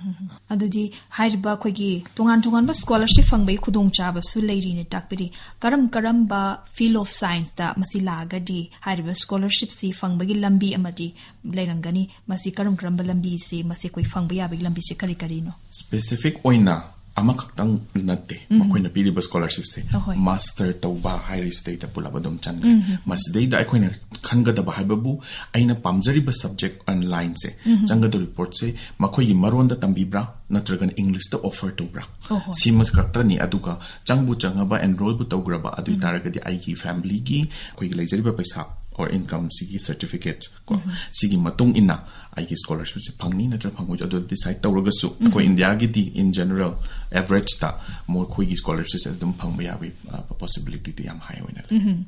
ꯑꯗꯨꯗꯤ ꯍꯥꯏꯔꯤꯕ ꯑꯩꯈꯣꯏꯒꯤ ꯇꯣꯉꯥꯟ ꯇꯣꯉꯥꯟꯕ scholarship ꯐꯪꯕꯒꯤ ꯈꯨꯗꯣꯡꯆꯥꯕꯁꯨ ꯂꯩꯔꯤꯅ ꯇꯥꯛꯄꯤꯔꯤ꯫ ꯀꯔꯝ ꯀꯔꯝꯕ field of science ꯇ ꯃꯁꯤ ꯂꯥꯛꯑꯒꯗꯤ ꯍꯥꯏꯔꯤꯕ scholarship ꯁꯤ ꯐꯪꯕꯒꯤ ꯂꯝꯕꯤ ꯑꯃꯗꯤ ꯂꯩꯔꯝꯒꯅꯤ? ꯃꯁꯤ ꯀꯔꯝ ꯀꯔꯝꯕ ꯂꯝꯕꯤꯁꯤ, ꯃꯁꯤ ꯑꯩꯈꯣꯏ ꯐꯪꯕ ꯌꯥꯕꯒꯤ ꯂꯝꯕꯤꯁꯤ ꯀꯔꯤ ꯀꯔꯤꯅꯣ? Specific ꯑꯣꯏꯅ ꯑꯃꯈꯛꯇꯪ ꯅꯠꯇꯦ ꯃꯈꯣꯏꯅ ꯄꯤꯔꯤꯕ scholarship ꯁꯦ꯫ ꯑꯍꯣꯏ꯫ Master ꯇꯧꯕ ꯍꯥꯏꯔꯤꯁꯤꯗꯩꯗ ꯄꯨꯂꯞ ꯑꯗꯨꯝ ꯆꯟꯈ꯭ꯔꯦ꯫ ꯃꯁꯤꯗꯩꯗ ꯑꯩꯈꯣꯏꯅ ꯈꯟꯒꯗꯕ ꯍꯥꯏꯕꯕꯨ ꯑꯩꯅ ꯄꯥꯝꯖꯔꯤꯕ subject and line ꯁꯦ, ꯆꯪꯒꯗꯧꯔꯤꯕ ꯄꯣꯠꯁꯦ ꯃꯈꯣꯏꯒꯤ ꯃꯔꯣꯟꯗ ꯇꯝꯕꯤꯕ꯭ꯔꯥ ꯅꯠꯇ꯭ꯔꯒꯅ English ꯇ offer ꯇꯧꯕ꯭ꯔꯥ? ꯑꯣꯍꯣ꯫ ꯁꯤꯃ ꯈꯛꯇꯅꯤ꯫ ꯑꯗꯨꯒ ꯆꯪꯕꯨ ꯆꯪꯉꯕ, enroll ꯕꯨ ꯇꯧꯈ꯭ꯔꯕ ꯑꯗꯨ ꯑꯣꯏ ꯇꯥꯔꯒꯗꯤ ꯑꯩꯒꯤ family ꯒꯤ, ꯑꯩꯈꯣꯏꯒꯤ ꯂꯩꯖꯔꯤꯕ ꯄꯩꯁꯥ or income ꯁꯤꯒꯤ certificate ꯀꯣ, ꯁꯤꯒꯤ ꯃꯇꯨꯡ ꯏꯟꯅ ꯑꯩꯒꯤ scholarship ꯁꯦ ꯐꯪꯅꯤ ꯅꯠꯇ꯭ꯔꯒ ꯐꯪꯉꯣꯏ ꯑꯗꯨ decide ꯇꯧꯔꯒꯁꯨ ꯑꯩꯈꯣꯏ ꯏꯟꯗꯤꯌꯥꯒꯤꯗꯤ in general average ꯇ ꯃꯈꯣꯏꯒꯤ scholarship ꯁꯦ ꯑꯗꯨꯝ ꯐꯪꯕ ꯌꯥꯕꯒꯤ, ꯑ, possibility ꯗꯤ ꯌꯥꯝ high ꯑꯣꯏꯅ ꯂꯩ꯫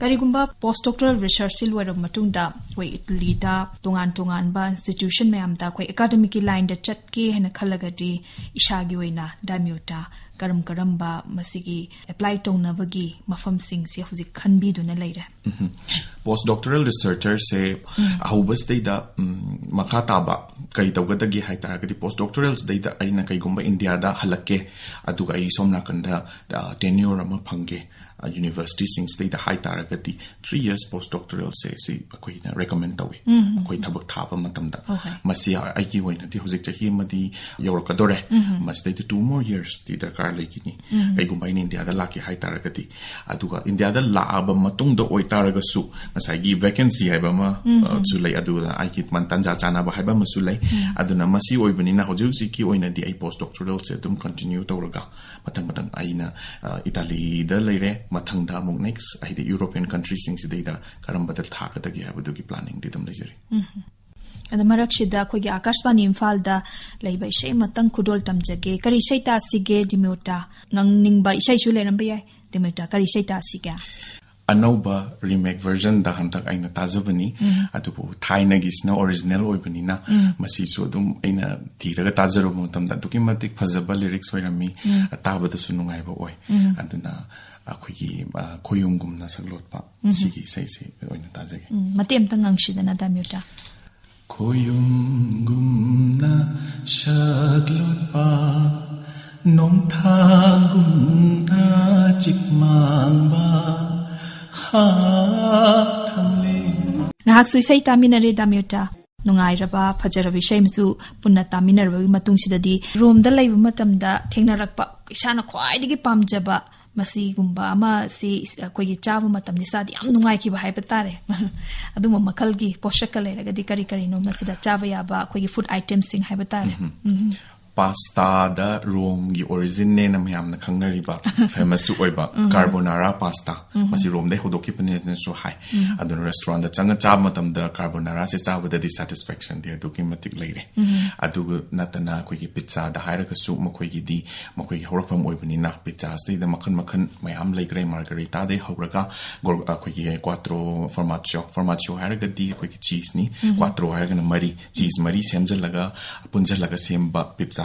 ꯀꯔꯤꯒꯨꯝꯕ post doctoral research ꯁꯤ ꯂꯣꯏꯔꯕ ꯃꯇꯨꯡꯗ ꯑꯩꯈꯣꯏ ꯏꯇꯂꯤꯗ ꯇꯣꯉꯥꯟ ꯇꯣꯉꯥꯟꯕ institution ꯃꯌꯥꯝꯗ ꯑꯩꯈꯣꯏ academic ꯀꯤ line ꯗ ꯆꯠꯀꯦ ꯍꯥꯏꯅ ꯈꯜꯂꯒꯗꯤ ꯏꯁꯥꯒꯤ ꯑꯣꯏꯅ ꯗꯥꯏꯃ꯭ꯌꯨꯇ ꯀꯔꯝ ꯀꯔꯝꯕ ꯃꯁꯤꯒꯤ apply ꯇꯧꯅꯕꯒꯤ ꯃꯐꯝꯁꯤꯡꯁꯦ ꯍꯧꯖꯤꯛ ꯈꯟꯕꯤꯗꯨꯅ ꯂꯩꯔꯦ? ꯎꯝ꯫ Post doctoral researcher ꯁꯦ ꯑꯍꯧꯕꯁꯤꯗꯩꯗ, ꯎꯝ, ꯃꯈꯥ ꯇꯥꯕ ꯀꯩ ꯇꯧꯒꯗꯒꯦ ꯍꯥꯏ ꯇꯥꯔꯒꯗꯤ, ꯄꯣꯁ ꯗꯣꯛꯇꯣꯔꯦꯜꯁꯤꯗꯩꯗ ꯑꯩꯅ ꯀꯩꯒꯨꯝꯕ ꯏꯟꯗꯤꯌꯥꯗ ꯍꯜꯂꯛꯀꯦ, ꯑꯗꯨꯒ ꯑꯩ ꯁꯣꯝ ꯅꯥꯀꯟꯗ ꯇꯦꯟꯌꯣꯔ ꯑꯃ ꯐꯪꯒꯦ ꯌꯨꯅꯤꯚꯔꯁꯤꯇꯤꯁꯤꯡꯁꯤꯗꯩꯗ ꯍꯥꯏ ꯇꯥꯔꯒꯗꯤ, ꯊ꯭ꯔꯤ ꯌꯔꯁ ꯄꯣꯁ ꯗꯣꯛꯇꯣꯔꯦꯜꯁꯦ ꯁꯤ ꯑꯩꯈꯣꯏꯅ ꯔꯦꯀꯃꯦꯟ ꯇꯧꯏ, ꯑꯩꯈꯣꯏ ꯊꯕꯛ ꯊꯥꯕ ꯃꯇꯝꯗ꯫ ꯍꯣꯏ, ꯍꯣꯏ꯫ ꯃꯁꯤ ꯑꯩꯒꯤ ꯑꯣꯏꯅꯗꯤ ꯍꯧꯖꯤꯛ ꯆꯍꯤ ꯑꯃꯗꯤ ꯌꯧꯔꯛꯀꯗꯣꯔꯦ꯫ ꯃꯁꯤꯗꯩꯗ ꯇꯨ ꯃꯣꯔ ꯌꯔꯁꯇꯤ ꯗꯔꯀꯥꯔ ꯂꯩꯈꯤꯅꯤ, ꯀꯩꯒꯨꯝꯕ ꯑꯩꯅ ꯏꯟꯗꯤꯌꯥꯗ ꯂꯥꯛꯀꯦ ꯍꯥꯏ ꯇꯥꯔꯒꯗꯤ꯫ ꯑꯗꯨꯒ ꯏꯟꯗꯤꯌꯥꯗ ꯂꯥꯛꯑꯕ ꯃꯇꯨꯡꯗ ꯑꯣꯏꯇꯥꯔꯒꯁꯨ, ꯉꯁꯥꯏꯒꯤ ꯚꯦꯀꯦꯟꯁꯤ ꯍꯥꯏꯕ ꯑꯃ, ꯑ, ꯁꯨ ꯂꯩ, ꯑꯗꯨꯒ ꯑꯩꯒꯤ ꯃꯟ-, ꯇꯥꯟꯖꯥ ꯆꯥꯅꯕ ꯍꯥꯏꯕ ꯑꯃꯁꯨ ꯂꯩ꯫ ꯑꯗꯨꯅ ꯃꯁꯤ ꯑꯣꯏꯕꯅꯤꯅ ꯍꯧꯖꯤꯛ ꯍꯧꯖꯤꯛꯀꯤ ꯑꯣꯏꯅꯗꯤ ꯑꯩ ꯄꯣꯁ ꯗꯣꯛꯇꯣꯔꯦꯜꯁꯦ ꯑꯗꯨꯝ ꯀꯟꯇꯤꯅ꯭ꯌꯨ ꯇꯧꯔꯒ ꯃꯊꯪ ꯃꯊꯪ ꯑꯩꯅ, ꯑ, ꯏꯇꯥꯂꯤꯗ ꯂꯩꯔꯦ, ꯃꯊꯪꯗ ꯑꯃꯨꯛ ꯅꯦꯛꯁ ꯍꯥꯏꯗꯤ ꯌꯨꯔꯣꯄꯤꯌꯟ ꯀꯟꯇ꯭ꯔꯤꯁꯤꯡꯁꯤꯗꯩꯗ ꯀꯔꯝꯕꯗ ꯊꯥꯒꯗꯒꯦ ꯍꯥꯏꯕꯗꯨꯒꯤ ꯄ꯭ꯂꯥꯅꯤꯡꯗꯤ ꯑꯗꯨꯝ ꯂꯩꯖꯔꯤ꯫ ꯑꯗ ꯃꯔꯛꯁꯤꯗ ꯑꯩꯈꯣꯏꯒꯤ ꯑꯥꯀꯥꯁꯕꯥꯅꯤ ꯏꯝꯐꯥꯜꯗ ꯂꯩꯕ ꯏꯁꯩ ꯑꯃꯇꯪ ꯈꯨꯗꯣꯜ ꯇꯝꯖꯒꯦ꯫ ꯀꯔꯤ ꯏꯁꯩ ꯇꯥꯁꯤꯒꯦ, ꯗꯤꯃ꯭ꯌꯨꯇꯥ? ꯉꯪꯅꯤꯡꯕ ꯏꯁꯩꯁꯨ ꯂꯩꯔꯝꯕ ꯌꯥꯏ꯫ ꯗꯤꯃ꯭ꯌꯨꯇꯥ, ꯀꯔꯤ ꯏꯁꯩ ꯇꯥꯁꯤꯒꯦ? ꯑꯅꯧꯕ ꯔꯤꯃꯦꯛ ꯚꯔꯖꯟꯗ ꯍꯟꯗꯛ ꯑꯩꯅ ꯇꯥꯖꯕꯅꯤ, ꯑꯗꯨꯕꯨ ꯊꯥꯏꯅꯒꯤꯁꯤꯅ ꯑꯣꯔꯤꯖꯤꯅꯦꯜ ꯑꯣꯏꯕꯅꯤꯅ, ꯃꯁꯤꯁꯨ ꯑꯗꯨꯝ ꯑꯩꯅ ꯊꯤꯔꯒ ꯇꯥꯖꯔꯨꯕ ꯃꯇꯝꯗ ꯑꯗꯨꯛꯀꯤ ꯃꯇꯤꯛ ꯐꯖꯕ ꯂꯤꯔꯤꯛꯁ ꯑꯣꯏꯔꯝꯃꯤ, ꯇꯥꯕꯗꯁꯨ ꯅꯨꯡꯉꯥꯏꯕ ꯑꯣꯏ꯫ ꯑꯗꯨꯅ ꯑꯩꯈꯣꯏꯒꯤ, ꯑ, ꯈꯣꯌꯨꯝꯒꯨꯝꯅ ꯁꯛꯂꯣꯠꯄ ꯁꯤꯒꯤ ꯏꯁꯩꯁꯦ ꯑꯣꯏꯅ ꯇꯥꯖꯒꯦ꯫ ꯎꯝ, ꯃꯇꯦꯛ ꯑꯃꯇ ꯉꯪꯁꯤꯗꯅ, ꯗꯥ ꯃ꯭ꯌꯨꯇꯥ꯫ ꯈꯣꯌꯨꯝꯒꯨꯝꯅ ꯁꯛꯂꯣꯠꯄ, ꯅꯣꯡꯊꯥꯒꯨꯝꯅ ꯆꯤꯛꯃꯥꯡꯕ, ꯍꯥ, ꯊꯥꯡꯂꯦꯟ꯫ ꯉꯥꯏꯍꯥꯛꯁꯨ ꯏꯁꯩ ꯇꯥꯃꯤꯟꯅꯔꯦ, ꯗꯥ ꯃ꯭ꯌꯨꯇꯥ꯫ ꯅꯨꯡꯉꯥꯏꯔꯕ, ꯐꯖꯔꯕ ꯏꯁꯩ ꯑꯃꯁꯨ ꯄꯨꯟꯅ ꯇꯥꯃꯤꯟꯅꯔꯕꯒꯤ ꯃꯇꯨꯡꯁꯤꯗꯗꯤ, ꯔꯣꯝꯗ ꯂꯩꯕ ꯃꯇꯝꯗ ꯊꯦꯡꯅꯔꯛꯄ ꯏꯁꯥꯅ ꯈ꯭ꯋꯥꯏꯗꯒꯤ ꯄꯥꯝꯖꯕ ꯃꯁꯤꯒꯨꯝꯕ ꯑꯃ, ꯁꯤ ꯑꯩꯈꯣꯏꯒꯤ ꯆꯥꯕ ꯃꯇꯝꯗ ꯏꯁꯥꯗ ꯌꯥꯝ ꯅꯨꯡꯉꯥꯏꯈꯤꯕ ꯍꯥꯏꯕ ꯇꯥꯔꯦ꯫ ꯑꯗꯨꯝꯕ ꯃꯈꯜꯒꯤ ꯄꯣꯠꯁꯛꯀ ꯂꯩꯔꯒꯗꯤ ꯀꯔꯤ ꯀꯔꯤꯅꯣ ꯃꯁꯤꯗ ꯆꯥꯕ ꯌꯥꯕ ꯑꯩꯈꯣꯏꯒꯤ ꯐꯨꯗ ꯑꯥꯏꯇꯦꯝꯁꯤꯡ ꯍꯥꯏꯕ ꯇꯥꯔꯦ? ꯎꯝ꯫ ꯄꯥꯁꯇꯥꯗ ꯔꯣꯝꯒꯤ ꯑꯣꯔꯤꯖꯤꯟꯅꯦꯅ ꯃꯌꯥꯝꯅ ꯈꯪꯅꯔꯤꯕ, ꯐꯦꯃꯁꯁꯨ ꯑꯣꯏꯕ ꯀꯥꯔꯕꯣꯅꯥꯔꯥ ꯄꯥꯁꯇꯥ, ꯃꯁꯤ ꯔꯣꯝꯗꯩ ꯍꯧꯗꯣꯛꯈꯤꯕꯅꯦꯅꯁꯨ ꯍꯥꯏ꯫ ꯑꯗꯨꯅ ꯔꯦꯁꯇꯨꯔꯦꯟꯗ ꯆꯪꯉ ꯆꯥꯕ ꯃꯇꯝꯗ ꯀꯥꯔꯕꯣꯅꯥꯔꯥꯁꯦ ꯆꯥꯕꯗꯗꯤ ꯁꯦꯇꯤꯁꯐꯦꯛꯁꯟꯗꯤ ꯑꯗꯨꯛꯀꯤ ꯃꯇꯤꯛ ꯂꯩꯔꯦ꯫ ꯑꯗꯨ ꯅꯠꯇꯅ ꯑꯩꯈꯣꯏꯒꯤ ꯄꯤꯠꯖꯥꯗ ꯍꯥꯏꯔꯒꯁꯨ ꯃꯈꯣꯏꯒꯤꯗꯤ ꯃꯈꯣꯏꯒꯤ ꯍꯧꯔꯛꯐꯝ ꯑꯣꯏꯕꯅꯤꯅ ꯄꯤꯠꯖꯥꯁꯤꯗꯩꯗ ꯃꯈꯜ ꯃꯈꯜ ꯃꯌꯥꯝ ꯂꯩꯈ꯭ꯔꯦ꯫ ꯃꯥꯔꯒꯔꯤꯇꯥꯗꯩ ꯍꯧꯔꯒ ꯒꯣꯔ-, ꯑꯩꯈꯣꯏꯒꯤ ꯀ꯭ꯋꯥꯇ꯭ꯔꯣ ꯐꯣꯔꯃꯥꯆꯤꯌꯣ, ꯐꯣꯔꯃꯥꯆꯤꯌꯣ ꯍꯥꯏꯔꯒꯗꯤ ꯑꯩꯈꯣꯏꯒꯤ ꯆꯤꯁꯅꯤ, ꯀ꯭ꯋꯥꯇ꯭ꯔꯣ ꯍꯥꯏꯔꯒꯅ ꯃꯔꯤ, ꯆꯤꯁ ꯃꯔꯤ ꯁꯦꯝꯖꯤꯜꯂꯒ ꯄꯨꯟꯁꯤꯜꯂꯒ ꯁꯦꯝꯕ ꯄꯤꯠꯖꯥ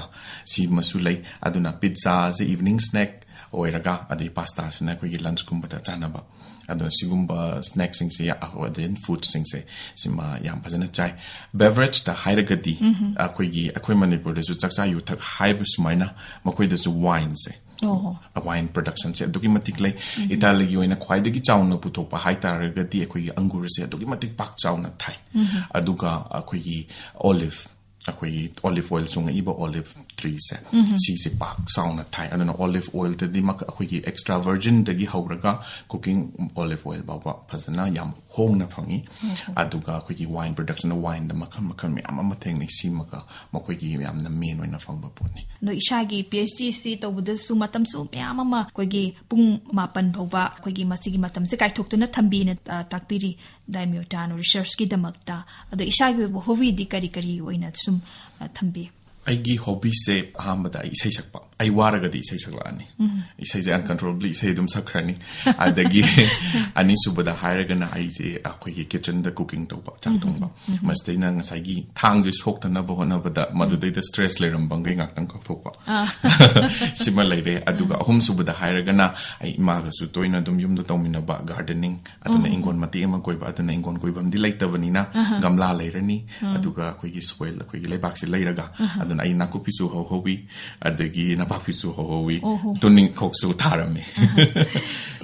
ꯁꯤꯃꯁꯨ ꯂꯩ꯫ ꯑꯗꯨꯅ ꯄꯤꯠꯖꯥꯁꯦ ꯏꯚꯤꯅꯤꯡ ꯁ꯭ꯅꯦꯛ ꯑꯣꯏꯔꯒ, ꯑꯗꯩ ꯄꯥꯁꯇꯥꯁꯤꯅ ꯑꯩꯈꯣꯏꯒꯤ ꯂꯟꯆꯀꯨꯝꯕꯗ ꯆꯥꯅꯕ꯫ ꯑꯗꯣ ꯁꯤꯒꯨꯝꯕ ꯁ꯭ꯅꯦꯛꯁꯤꯡꯁꯦ, ꯑꯗꯩ ꯐꯨꯗꯁꯤꯡꯁꯦ, ꯁꯤꯃ ꯌꯥꯝ ꯐꯖꯅ ꯆꯥꯏ꯫ ꯕꯦꯚꯔꯦꯖꯇ ꯍꯥꯏꯔꯒꯗꯤ ꯑꯩꯈꯣꯏꯒꯤ, ꯑꯩꯈꯣꯏ ꯃꯅꯤꯄꯨꯔꯗꯁꯨ ꯆꯥꯛꯆꯥ ꯌꯨꯊꯛ ꯍꯥꯏꯕ ꯁꯨꯃꯥꯏꯅ ꯃꯈꯣꯏꯗꯁꯨ ꯋꯥꯏꯟꯁꯦ, ꯑꯣꯍꯣ꯫ ꯋꯥꯏꯟ ꯄ꯭ꯔꯗꯛꯁꯟꯁꯦ ꯑꯗꯨꯛꯀꯤ ꯃꯇꯤꯛ ꯂꯩ꯫ ꯏꯇꯥꯂꯤꯒꯤ ꯑꯣꯏꯅ ꯈ꯭ꯋꯥꯏꯗꯒꯤ ꯆꯥꯎꯅ ꯄꯨꯊꯣꯛꯄ ꯍꯥꯏꯇꯥꯔꯒꯗꯤ ꯑꯩꯈꯣꯏꯒꯤ ꯑꯪꯒꯨꯔꯁꯦ ꯑꯗꯨꯛꯀꯤ ꯃꯇꯤꯛ ꯄꯥꯛ ꯆꯥꯎꯅ ꯊꯥꯏ꯫ ꯑꯗꯨꯒ ꯑꯩꯈꯣꯏꯒꯤ ꯑꯣꯂꯤꯚ, ꯑꯩꯈꯣꯏꯒꯤ ꯑꯣꯂꯤꯚ ꯑꯣꯏꯜ ꯁꯨꯡꯉꯛꯏꯕ ꯑꯣꯂꯤꯚ ꯇ꯭ꯔꯤꯁꯦ, ꯁꯤꯁꯦ ꯄꯥꯛ ꯆꯥꯎꯅ ꯊꯥꯏ꯫ ꯑꯗꯨꯅ ꯑꯣꯂꯤꯚ ꯑꯣꯏꯜꯗꯗꯤ ꯃꯈ-, ꯑꯩꯈꯣꯏꯒꯤ ꯑꯦꯛꯁꯇ꯭ꯔꯥ ꯚꯔꯖꯤꯟꯗꯒꯤ ꯍꯧꯔꯒ ꯀꯨꯀꯤꯡ ꯑꯣꯂꯤꯚ ꯑꯣꯏꯜ ꯐꯥꯎꯕ ꯐꯖꯅ ꯌꯥꯝ ꯍꯣꯡꯅ ꯐꯪꯉꯤ꯫ ꯑꯗꯨꯒ ꯑꯩꯈꯣꯏꯒꯤ ꯋꯥꯏꯟ ꯄ꯭ꯔꯗꯛꯁꯟꯗ ꯋꯥꯏꯟꯗ ꯃꯈꯜ ꯃꯈꯜ ꯃꯌꯥꯝ ꯑꯃ ꯊꯦꯡꯅꯩ꯫ ꯁꯤꯃꯒ ꯃꯈꯣꯏꯒꯤ ꯌꯥꯝꯅ ꯃꯦꯟ ꯑꯣꯏꯅ ꯐꯪꯕ ꯄꯣꯠꯅꯤ꯫ ꯑꯗꯣ ꯏꯁꯥꯒꯤ ꯄꯤ ꯑꯩꯆ ꯗꯤ ꯁꯤ ꯇꯧꯕꯗꯁꯨ ꯃꯇꯝꯁꯨ ꯃꯌꯥꯝ ꯑꯃ ꯑꯩꯈꯣꯏꯒꯤ ꯄꯨꯡ ꯃꯥꯄꯟ ꯐꯥꯎꯕ ꯑꯩꯈꯣꯏꯒꯤ ꯃꯁꯤꯒꯤ ꯃꯇꯝꯁꯦ ꯀꯥꯏꯊꯣꯛꯇꯨꯅ ꯊꯝꯕꯤꯅ, ꯑ, ꯇꯥꯛꯄꯤꯔꯤ ꯗꯥꯏꯃꯤꯌꯣ ꯇꯥꯅꯣ ꯔꯤꯁꯔꯁꯀꯤꯗꯃꯛꯇ꯫ ꯑꯗꯣ ꯏꯁꯥꯒꯤ ꯑꯣꯏꯕ ꯍꯣꯕꯤꯗꯤ ꯀꯔꯤ ꯀꯔꯤ ꯑꯣꯏꯅ ꯁꯨꯝ, ꯑ, ꯊꯝꯕꯤ? ꯑꯩꯒꯤ ꯍꯣꯕꯤꯁꯦ ꯑꯍꯥꯟꯕꯗ ꯑꯩ ꯏꯁꯩ ꯁꯛꯄ꯫ ꯑꯩ ꯋꯥꯔꯒꯗꯤ ꯏꯁꯩ ꯁꯛꯂꯛꯑꯅꯤ꯫ ꯏꯁꯩꯁꯦ ꯑꯟꯀꯟꯇ꯭ꯔꯣꯂꯦꯕꯂꯤ ꯏꯁꯩ ꯑꯗꯨꯝ ꯁꯛꯈ꯭ꯔꯅꯤ꯫ ꯑꯗꯒꯤ ꯑꯅꯤꯁꯨꯕꯗ ꯍꯥꯏꯔꯒꯅ ꯑꯩꯁꯦ ꯑꯩꯈꯣꯏꯒꯤ ꯀꯤꯠꯆꯟꯗ ꯀꯨꯀꯤꯡ ꯇꯧꯕ, ꯆꯥꯛ ꯊꯣꯡꯕ꯫ ꯃꯁꯤꯗꯩꯅ ꯉꯁꯥꯏꯒꯤ ꯊꯥꯡꯁꯦ ꯁꯣꯛꯇꯅꯕ ꯍꯣꯠꯅꯕꯗ ꯃꯗꯨꯗꯩꯗ ꯁ꯭ꯇ꯭ꯔꯦꯁ ꯂꯩꯔꯝꯕꯈꯩ ꯉꯥꯛꯇꯪ ꯀꯥꯎꯊꯣꯛꯄ꯫ ꯁꯤꯃ ꯂꯩꯔꯦ꯫ ꯑꯗꯨꯒ ꯑꯍꯨꯝꯁꯨꯕꯗ ꯍꯥꯏꯔꯒꯅ ꯑꯩ ꯏꯃꯥꯒꯁꯨ ꯇꯣꯏꯅ ꯑꯗꯨꯝ ꯌꯨꯝꯗ ꯇꯧꯃꯤꯟꯅꯕ ꯒꯥꯔꯗꯦꯅꯤꯡ, ꯑꯗꯨꯅ ꯏꯪꯈꯣꯜ ꯃꯇꯦꯛ ꯑꯃ ꯀꯣꯏꯕ, ꯑꯗꯨꯅ ꯏꯪꯈꯣꯜ ꯀꯣꯏꯐꯝꯗꯤ ꯂꯩꯇꯕꯅꯤꯅ ꯒꯝꯂꯥ ꯂꯩꯔꯅꯤ, ꯑꯗꯨꯒ ꯑꯩꯈꯣꯏꯒꯤ ꯁꯣꯏꯜ, ꯑꯩꯈꯣꯏꯒꯤ ꯂꯩꯕꯥꯛꯁꯦ ꯂꯩꯔꯒ, ꯑꯗꯨꯅ ꯑꯩ ꯅꯥꯀꯨꯞꯄꯤꯁꯨ ꯍꯧꯍꯧꯋꯤ, ꯑꯗꯒꯤ ꯅꯄꯥꯛꯄꯤꯁꯨ ꯍꯧꯍꯧꯋꯤ, ꯇꯨꯅꯤꯡꯈꯣꯛꯁꯨ ꯊꯥꯔꯝꯃꯤ꯫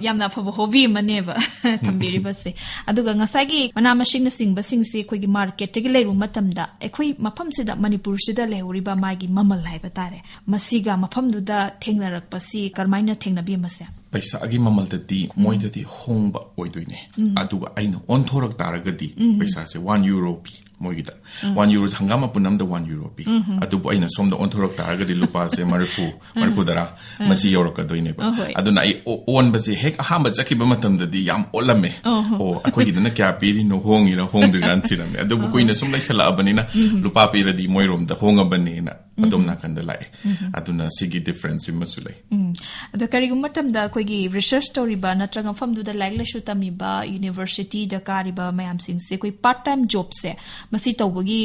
ꯌꯥꯝꯅ ꯑꯐꯕ ꯍꯣꯕꯤ ꯑꯃꯅꯦꯕ ꯊꯝꯕꯤꯔꯤꯕꯁꯦ꯫ ꯑꯗꯨꯒ ꯉꯁꯥꯏꯒꯤ ꯃꯅꯥ ꯃꯁꯤꯡꯅꯆꯤꯡꯕꯁꯤꯡꯁꯦ ꯑꯩꯈꯣꯏꯒꯤ ꯃꯥꯔꯀꯦꯠꯇꯒꯤ ꯂꯩꯔꯨꯕ ꯃꯇꯝꯗ ꯑꯩꯈꯣꯏ ꯃꯐꯝꯁꯤꯗ, ꯃꯅꯤꯄꯨꯔꯁꯤꯗ ꯂꯩꯍꯧꯔꯤꯕ ꯃꯥꯒꯤ ꯃꯃꯜ ꯍꯥꯏꯕ ꯇꯥꯔꯦ, ꯃꯁꯤꯒ ꯃꯐꯝꯗꯨꯗ ꯊꯦꯡꯅꯔꯛꯄꯁꯤ ꯀꯔꯝꯍꯥꯏꯅ ꯊꯦꯡꯅꯕꯤ ꯃꯁꯦ? ꯄꯩꯁꯥꯒꯤ ꯃꯃꯜꯗꯗꯤ ꯃꯣꯏꯗꯗꯤ ꯍꯣꯡꯕ ꯑꯣꯏꯗꯣꯏꯅꯦ꯫ ꯑꯗꯨꯒ ꯑꯩꯅ ꯑꯣꯟꯊꯣꯔꯛ ꯇꯥꯔꯒꯗꯤ ꯄꯩꯁꯥꯁꯦ ꯋꯥꯟ ꯌꯨꯔꯣ ꯄꯤ ꯃꯣꯏꯒꯤꯗ꯫ ꯋꯥꯟ ꯌꯨꯔꯣ, ꯍꯪꯒꯥꯝ ꯃꯄꯨꯟ ꯑꯃꯗ ꯋꯥꯟ ꯌꯨꯔꯣ ꯄꯤ꯫ ꯑꯗꯨꯕꯨ ꯑꯩꯅ ꯁꯣꯝꯗ ꯑꯣꯟꯊꯣꯔꯛ ꯇꯥꯔꯒꯗꯤ ꯂꯨꯄꯥꯁꯦ ꯃꯔꯤꯐꯨ, ꯃꯔꯤꯐꯨ ꯇꯔꯥ, ꯃꯁꯤ ꯌꯧꯔꯛꯀꯗꯣꯏꯅꯦꯕ꯫ ꯑꯍꯣꯏ꯫ ꯑꯗꯨꯅ ꯑꯩ ꯑꯣ-, ꯑꯣꯟꯕꯁꯦ ꯍꯦꯛ ꯑꯍꯥꯟꯕ ꯆꯠꯈꯤꯕ ꯃꯇꯝꯗꯗꯤ ꯌꯥꯝ ꯑꯣꯠꯂꯝꯃꯦ꯫ ꯑꯣ, ꯑꯩꯈꯣꯏꯒꯤꯗꯅ ꯀꯌꯥ ꯄꯤꯔꯤꯅꯣ, ꯍꯣꯡꯉꯤꯔꯥ ꯍꯣꯡꯗ꯭ꯔꯤꯔꯥꯅ ꯊꯤꯔꯝꯃꯦ꯫ ꯑꯗꯨꯕꯨ ꯀꯨꯏꯅ ꯁꯨꯝ ꯂꯩꯁꯜꯂꯛꯑꯕꯅꯤꯅ ꯂꯨꯄꯥ ꯄꯤꯔꯗꯤ ꯃꯣꯏꯔꯣꯝꯗ ꯍꯣꯡꯉꯕꯅꯦꯅ ꯑꯗꯣꯝ ꯅꯥꯀꯟꯗ ꯂꯥꯛꯑꯦ꯫ ꯑꯗꯨꯅ ꯁꯤꯒꯤ ꯗꯤꯐꯔꯦꯟꯁ ꯁꯤꯃꯁꯨ ꯂꯩ꯫ ꯎꯝ꯫ ꯑꯗꯣ ꯀꯔꯤꯒꯨꯝꯕ ꯃꯇꯝꯗ ꯑꯩꯈꯣꯏꯒꯤ ꯔꯤꯁꯔꯁ ꯇꯧꯔꯤꯕ ꯅꯠꯇ꯭ꯔꯒ ꯃꯐꯝꯗꯨꯗ ꯂꯥꯏꯔꯤꯛ ꯂꯥꯏꯁꯨ ꯇꯝꯃꯤꯕ, ꯌꯨꯅꯤꯚꯔꯁꯤꯇꯤꯗ ꯀꯥꯔꯤꯕ ꯃꯌꯥꯝꯁꯤꯡꯁꯦ ꯑꯩꯈꯣꯏ ꯄꯥꯔꯠ ꯇꯥꯏꯝ ꯖꯣꯕꯁꯦ ꯃꯁꯤ ꯇꯧꯕꯒꯤ,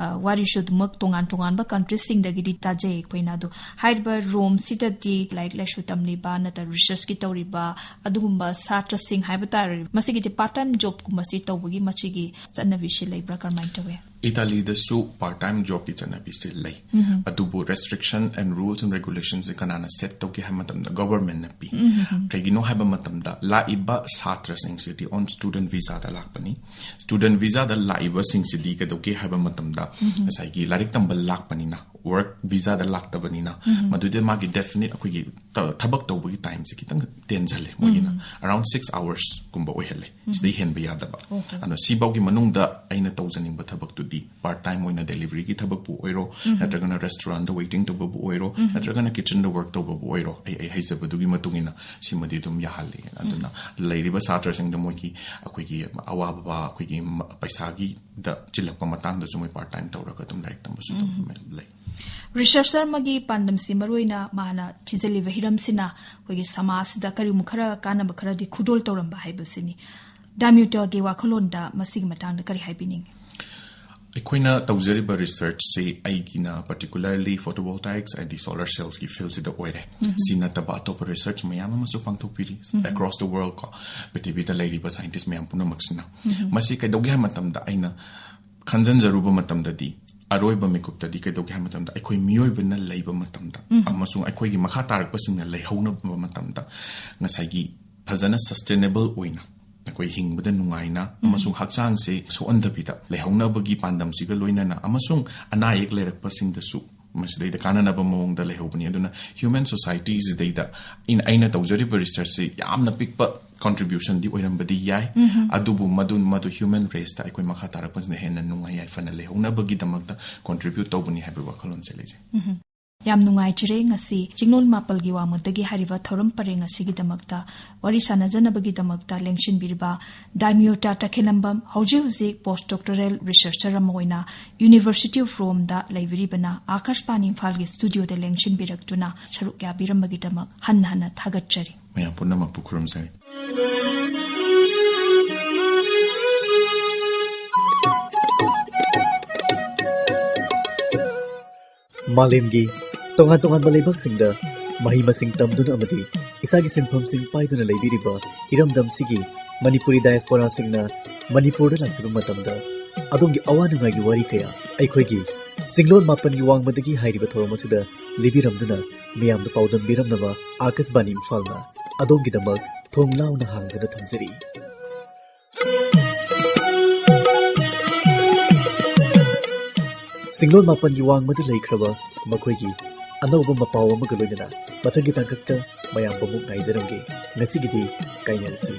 ꯑ, ꯋꯥꯔꯤꯁꯨ ꯑꯗꯨꯃꯛ ꯇꯣꯉꯥꯟ ꯇꯣꯉꯥꯟꯕ ꯀꯟꯇ꯭ꯔꯤꯁꯤꯡꯗꯒꯤꯗꯤ ꯇꯥꯖꯩ ꯑꯩꯈꯣꯏꯅ꯫ ꯑꯗꯣ ꯍꯥꯏꯔꯤꯕ ꯔꯣꯝꯁꯤꯗꯗꯤ ꯂꯥꯏꯔꯤꯛ ꯂꯥꯏꯁꯨ ꯇꯝꯂꯤꯕ ꯅꯠꯇ꯭ꯔꯒ ꯔꯤꯁꯔꯁꯀꯤ ꯇꯧꯔꯤꯕ ꯑꯗꯨꯒꯨꯝꯕ ꯁꯥꯇ꯭ꯔꯁꯤꯡ ꯍꯥꯏꯕ ꯇꯥꯔꯦ, ꯃꯁꯤꯒꯤꯗꯤ ꯄꯥꯔꯠ ꯇꯥꯏꯝ ꯖꯣꯕꯀꯨꯝꯕꯁꯤ ꯇꯧꯕꯒꯤ ꯃꯁꯤꯒꯤ ꯆꯠꯅꯕꯤꯁꯤ ꯂꯩꯕ꯭ꯔꯥ, ꯀꯔꯝꯍꯥꯏꯅ ꯇꯧꯋꯤ? ꯏꯇꯥꯂꯤꯗꯁꯨ ꯄꯥꯔꯠ ꯇꯥꯏꯝ ꯖꯣꯕꯀꯤ ꯆꯠꯅꯕꯤꯁꯦ ꯂꯩ꯫ ꯑꯗꯨꯕꯨ restriction and rules and regulationꯁꯦ ꯀꯅꯥꯅ ꯁꯦꯠ ꯇꯧꯒꯦ ꯍꯥꯏꯕ ꯃꯇꯝꯗ ꯒꯣꯚꯔꯟꯃꯦꯟꯠꯅ ꯄꯤ꯫ ꯀꯩꯒꯤꯅꯣ ꯍꯥꯏꯕ ꯃꯇꯝꯗ ꯂꯥꯛꯏꯕ ꯁꯥꯇ꯭ꯔꯁꯤꯡꯁꯤꯗꯤ on student visaꯗ ꯂꯥꯛꯄꯅꯤ꯫ ꯁ꯭ꯇꯨꯗꯦꯟꯠ ꯚꯤꯁꯥꯗ ꯂꯥꯛꯏꯕꯁꯤꯡꯁꯤꯗꯤ ꯀꯩꯗꯧꯒꯦ ꯍꯥꯏꯕ ꯃꯇꯝꯗ ꯉꯁꯥꯏꯒꯤ ꯂꯥꯏꯔꯤꯛ ꯇꯝꯕ ꯂꯥꯛꯄꯅꯤꯅ, ꯋꯥꯔꯛ ꯚꯤꯁꯥꯗ ꯂꯥꯛꯇꯕꯅꯤꯅ, ꯃꯗꯨꯗ ꯃꯥꯒꯤ ꯗꯦꯐꯤꯅꯤꯠ ꯑꯩꯈꯣꯏꯒꯤ ꯊ-, ꯊꯕꯛ ꯇꯧꯕꯒꯤ ꯇꯥꯏꯝꯁꯦ ꯈꯤꯇꯪ ꯇꯦꯟꯖꯜꯂꯦ ꯃꯣꯏꯒꯤꯅ꯫ Around six hoursꯀꯨꯝꯕ ꯑꯣꯏꯍꯜꯂꯦ꯫ ꯁꯤꯗꯩ ꯍꯦꯟꯕ ꯌꯥꯗꯕ꯫ ꯑꯗꯣ ꯁꯤꯐꯥꯎꯒꯤ ꯃꯅꯨꯡꯗ ꯑꯩꯅ ꯇꯧꯖꯅꯤꯡꯕ ꯊꯕꯛꯇꯨꯗꯤ ꯄꯥꯔꯠ ꯇꯥꯏꯝ ꯑꯣꯏꯅ ꯗꯦꯂꯤꯚꯔꯤꯒꯤ ꯊꯕꯛꯄꯨ ꯑꯣꯏꯔꯣ, ꯅꯠꯇ꯭ꯔꯒꯅ ꯔꯦꯁꯇꯨꯔꯦꯟꯠꯇ ꯋꯦꯇꯤꯡ ꯇꯧꯕꯕꯨ ꯑꯣꯏꯔꯣ, ꯅꯠꯇ꯭ꯔꯒꯅ ꯀꯤꯠꯆꯟꯗ ꯋꯥꯔꯛ ꯇꯧꯕꯕꯨ ꯑꯣꯏꯔꯣ, ꯑꯩ, ꯑꯩ ꯍꯩꯖꯕꯗꯨꯒꯤ ꯃꯇꯨꯡ ꯏꯟꯅ ꯁꯤꯃꯗꯤ ꯑꯗꯨꯝ ꯌꯥꯍꯜꯂꯤ꯫ ꯑꯗꯨꯅ ꯂꯩꯔꯤꯕ ꯁꯥꯇ꯭ꯔꯁꯤꯡꯗ ꯃꯣꯏꯒꯤ ꯑꯩꯈꯣꯏꯒꯤ ꯑꯋꯥꯕ, ꯑꯩꯈꯣꯏꯒꯤ ꯃ-, ꯄꯩꯁꯥꯒꯤꯗ ꯆꯤꯜꯂꯛꯄ ꯃꯇꯥꯡꯗꯁꯨ ꯃꯣꯏ ꯄꯥꯔꯠ ꯇꯥꯏꯝ ꯇꯧꯔꯒ ꯑꯗꯨꯝ ꯂꯥꯏꯔꯤꯛ ꯇꯝꯕꯁꯨ ꯑꯗꯨꯝ ꯂꯩ꯫ ꯔꯤꯁꯔꯆꯔ ꯑꯃꯒꯤ ꯄꯥꯟꯗꯝꯁꯤ ꯃꯔꯨꯑꯣꯏꯅ ꯃꯥꯅ ꯊꯤꯖꯤꯜꯂꯤꯕ ꯍꯤꯔꯝꯁꯤꯅ ꯑꯩꯈꯣꯏꯒꯤ ꯁꯃꯥꯖꯁꯤꯗ ꯀꯔꯤꯒꯨꯝꯕ ꯈꯔ ꯀꯥꯟꯅꯕ ꯈꯔꯗꯤ ꯈꯨꯗꯣꯜ ꯇꯧꯔꯝꯕ ꯍꯥꯏꯕꯁꯤꯅꯤ꯫ ꯗꯥꯃ꯭ꯌꯨꯇꯒꯤ ꯋꯥꯈꯜꯂꯣꯟꯗ ꯃꯁꯤꯒꯤ ꯃꯇꯥꯡꯗ ꯀꯔꯤ ꯍꯥꯏꯕꯤꯅꯤꯡꯉꯤ? ꯑꯩꯈꯣꯏꯅ ꯇꯧꯖꯔꯤꯕ ꯔꯤꯁꯔꯆꯁꯤ ꯑꯩꯒꯤꯅ particularly photovoltaics ꯍꯥꯏꯗꯤ solar cellsꯀꯤ fieldꯁꯤꯗ ꯑꯣꯏꯔꯦ꯫ ꯁꯤ ꯅꯠꯇꯕ ꯑꯇꯣꯞꯄ ꯔꯤꯁꯔꯆ ꯃꯌꯥꯝ ꯑꯃꯁꯨ ꯄꯥꯡꯊꯣꯛꯄꯤꯔꯤ across the world ꯀꯣ, ꯄ꯭ꯔꯤꯊꯤꯕꯤꯗ ꯂꯩꯔꯤꯕ ꯁꯥꯏꯟꯇꯤꯁ ꯃꯌꯥꯝ ꯄꯨꯝꯅꯃꯛꯁꯤꯅ꯫ ꯃꯁꯤ ꯀꯩꯗꯧꯒꯦ ꯍꯥꯏꯕ ꯃꯇꯝꯗ ꯑꯩꯅ ꯈꯟꯖꯟꯖꯔꯨꯕ ꯃꯇꯝꯗꯗꯤ, ꯑꯔꯣꯏꯕ ꯃꯤꯀꯨꯞꯇꯗꯤ ꯀꯩꯗꯧꯒꯦ ꯍꯥꯏꯕ ꯃꯇꯝꯗ, ꯑꯩꯈꯣꯏ ꯃꯤꯑꯣꯏꯕꯅ ꯂꯩꯕ ꯃꯇꯝꯗ ꯑꯃꯁꯨꯡ ꯑꯩꯈꯣꯏꯒꯤ ꯃꯈꯥ ꯇꯥꯔꯛꯄꯁꯤꯡꯅ ꯂꯩꯍꯧꯅꯕ ꯃꯇꯝꯗ ꯉꯁꯥꯏꯒꯤ ꯐꯖꯅ sustainable ꯑꯣꯏꯅ ꯑꯩꯈꯣꯏ ꯍꯤꯡꯕꯗ ꯅꯨꯡꯉꯥꯏꯅ ꯑꯃꯁꯨꯡ ꯍꯛꯆꯥꯡꯁꯦ ꯁꯣꯛꯍꯟꯗꯕꯤꯗ ꯂꯩꯍꯧꯅꯕꯒꯤ ꯄꯥꯟꯗꯝꯁꯤꯒ ꯂꯣꯏꯅꯅ ꯑꯃꯁꯨꯡ ꯑꯅꯥ ꯑꯌꯦꯛ ꯂꯩꯔꯛꯄꯁꯤꯡꯗꯁꯨ ꯃꯁꯤꯗꯩꯗ ꯀꯥꯟꯅꯅꯕ ꯃꯑꯣꯡꯗ ꯂꯩꯍꯧꯕꯅꯤ꯫ ꯑꯗꯨꯅ human societyꯁꯤꯗꯩꯗ ꯑꯩꯅ, ꯑꯩꯅ ꯇꯧꯖꯔꯤꯕ ꯔꯤꯁꯔꯆꯁꯤ ꯌꯥꯝꯅ ꯄꯤꯛꯄ contributionꯗꯤ ꯑꯣꯏꯔꯝꯕꯗꯤ ꯌꯥꯏ, ꯑꯗꯨꯕꯨ ꯃꯗꯨ, ꯃꯗꯨ human raceꯇ ꯑꯩꯈꯣꯏ ꯃꯈꯥ ꯇꯥꯔꯛꯄꯁꯤꯅ ꯍꯦꯟꯅ ꯅꯨꯡꯉꯥꯏ ꯌꯥꯏꯐꯅ ꯂꯩꯍꯧꯅꯕꯒꯤꯗꯃꯛꯇ contribute ꯇꯧꯕꯅꯤ ꯍꯥꯏꯕꯒꯤ ꯋꯥꯈꯜꯂꯣꯟꯁꯦ ꯂꯩꯖꯩ꯫ ꯌꯥꯝ ꯅꯨꯡꯉꯥꯏꯖꯔꯦ, ꯉꯁꯤ ꯆꯤꯡꯂꯣꯟ ꯃꯥꯄꯜꯒꯤ ꯋꯥꯡꯃꯗꯒꯤ ꯍꯥꯏꯔꯤꯕ ꯊꯧꯔꯝ ꯄꯔꯦꯡ ꯑꯁꯤꯒꯤꯗꯃꯛꯇ ꯋꯥꯔꯤ ꯁꯥꯟꯅꯖꯅꯕꯒꯤꯗꯃꯛꯇ ꯂꯦꯡꯁꯤꯟꯕꯤꯔꯤꯕ ꯗꯥꯏꯃꯤꯌꯣꯇꯥ ꯇꯈꯦꯂꯝꯕꯝ, ꯍꯧꯖꯤꯛ ꯍꯧꯖꯤꯛ post doctoral researcher ꯑꯃ ꯑꯣꯏꯅ University of Romeꯗ ꯂꯩꯕꯤꯔꯤꯕꯅ, ꯑꯀꯥꯁꯕꯥꯅꯤ ꯏꯝꯐꯥꯜꯒꯤ studioꯗ ꯂꯦꯡꯁꯤꯟꯕꯤꯔꯛꯇꯨꯅ ꯁꯔꯨꯛ ꯌꯥꯕꯤꯔꯝꯕꯒꯤꯗꯃꯛ ꯍꯟꯅ ꯍꯟꯅ ꯊꯥꯒꯠꯆꯔꯤ꯫ ꯃꯌꯥꯝ ꯄꯨꯝꯅꯃꯛꯄꯨ ꯈꯨꯔꯨꯝꯖꯔꯤ꯫ ꯃꯥꯂꯦꯝꯒꯤ ꯇꯣꯉꯥꯟ ꯇꯣꯉꯥꯟꯕ ꯂꯩꯕꯥꯛꯁꯤꯡꯗ ꯃꯍꯩ ꯃꯁꯤꯡ ꯇꯝꯗꯨꯅ ꯑꯃꯗꯤ ꯏꯁꯥꯒꯤ ꯁꯤꯟꯐꯝꯁꯤꯡ ꯄꯥꯏꯗꯨꯅ ꯂꯩꯕꯤꯔꯤꯕ ꯏꯔꯝꯗꯝꯁꯤꯒꯤ ꯃꯅꯤꯄꯨꯔꯤ diasporaꯁꯤꯡꯅ ꯃꯅꯤꯄꯨꯔꯗ ꯂꯥꯛꯄꯤꯕ ꯃꯇꯝꯗ ꯑꯗꯣꯝꯒꯤ ꯑꯋꯥ ꯅꯨꯡꯉꯥꯏꯒꯤ ꯋꯥꯔꯤ ꯀꯌꯥ ꯑꯩꯈꯣꯏꯒꯤ ꯆꯤꯡꯂꯣꯟ ꯃꯥꯄꯟꯒꯤ ꯋꯥꯡꯃꯗꯒꯤ ꯍꯥꯏꯔꯤꯕ ꯊꯧꯔꯝ ꯑꯁꯤꯗ ꯂꯤꯕꯤꯔꯝꯗꯨꯅ ꯃꯤꯌꯥꯝꯗ ꯄꯥꯎꯗꯝꯕꯤꯔꯝꯅꯕ ꯑꯥꯀꯥꯁꯕꯥꯅꯤ ꯏꯝꯐꯥꯜꯅ ꯑꯗꯣꯝꯒꯤꯗꯃꯛ ꯊꯣꯡ ꯂꯥꯎꯅ ꯍꯥꯡꯗꯨꯅ ꯊꯝꯖꯔꯤ꯫ ꯆꯤꯡꯂꯣꯟ ꯃꯥꯄꯟꯒꯤ ꯋꯥꯡꯃꯗ ꯂꯩꯈ꯭ꯔꯕ ꯃꯈꯣꯏꯒꯤ ꯑꯅꯧꯕ ꯃꯄꯥꯎ ꯑꯃꯒ ꯂꯣꯏꯅꯅ ꯃꯊꯪꯒꯤ ꯇꯥꯡꯀꯛꯇ ꯃꯌꯥꯝꯕꯨ ꯑꯃꯨꯛ ꯉꯥꯏꯖꯔꯝꯒꯦ꯫ ꯉꯁꯤꯒꯤꯗꯤ ꯀꯥꯏꯅꯔꯁꯤ꯫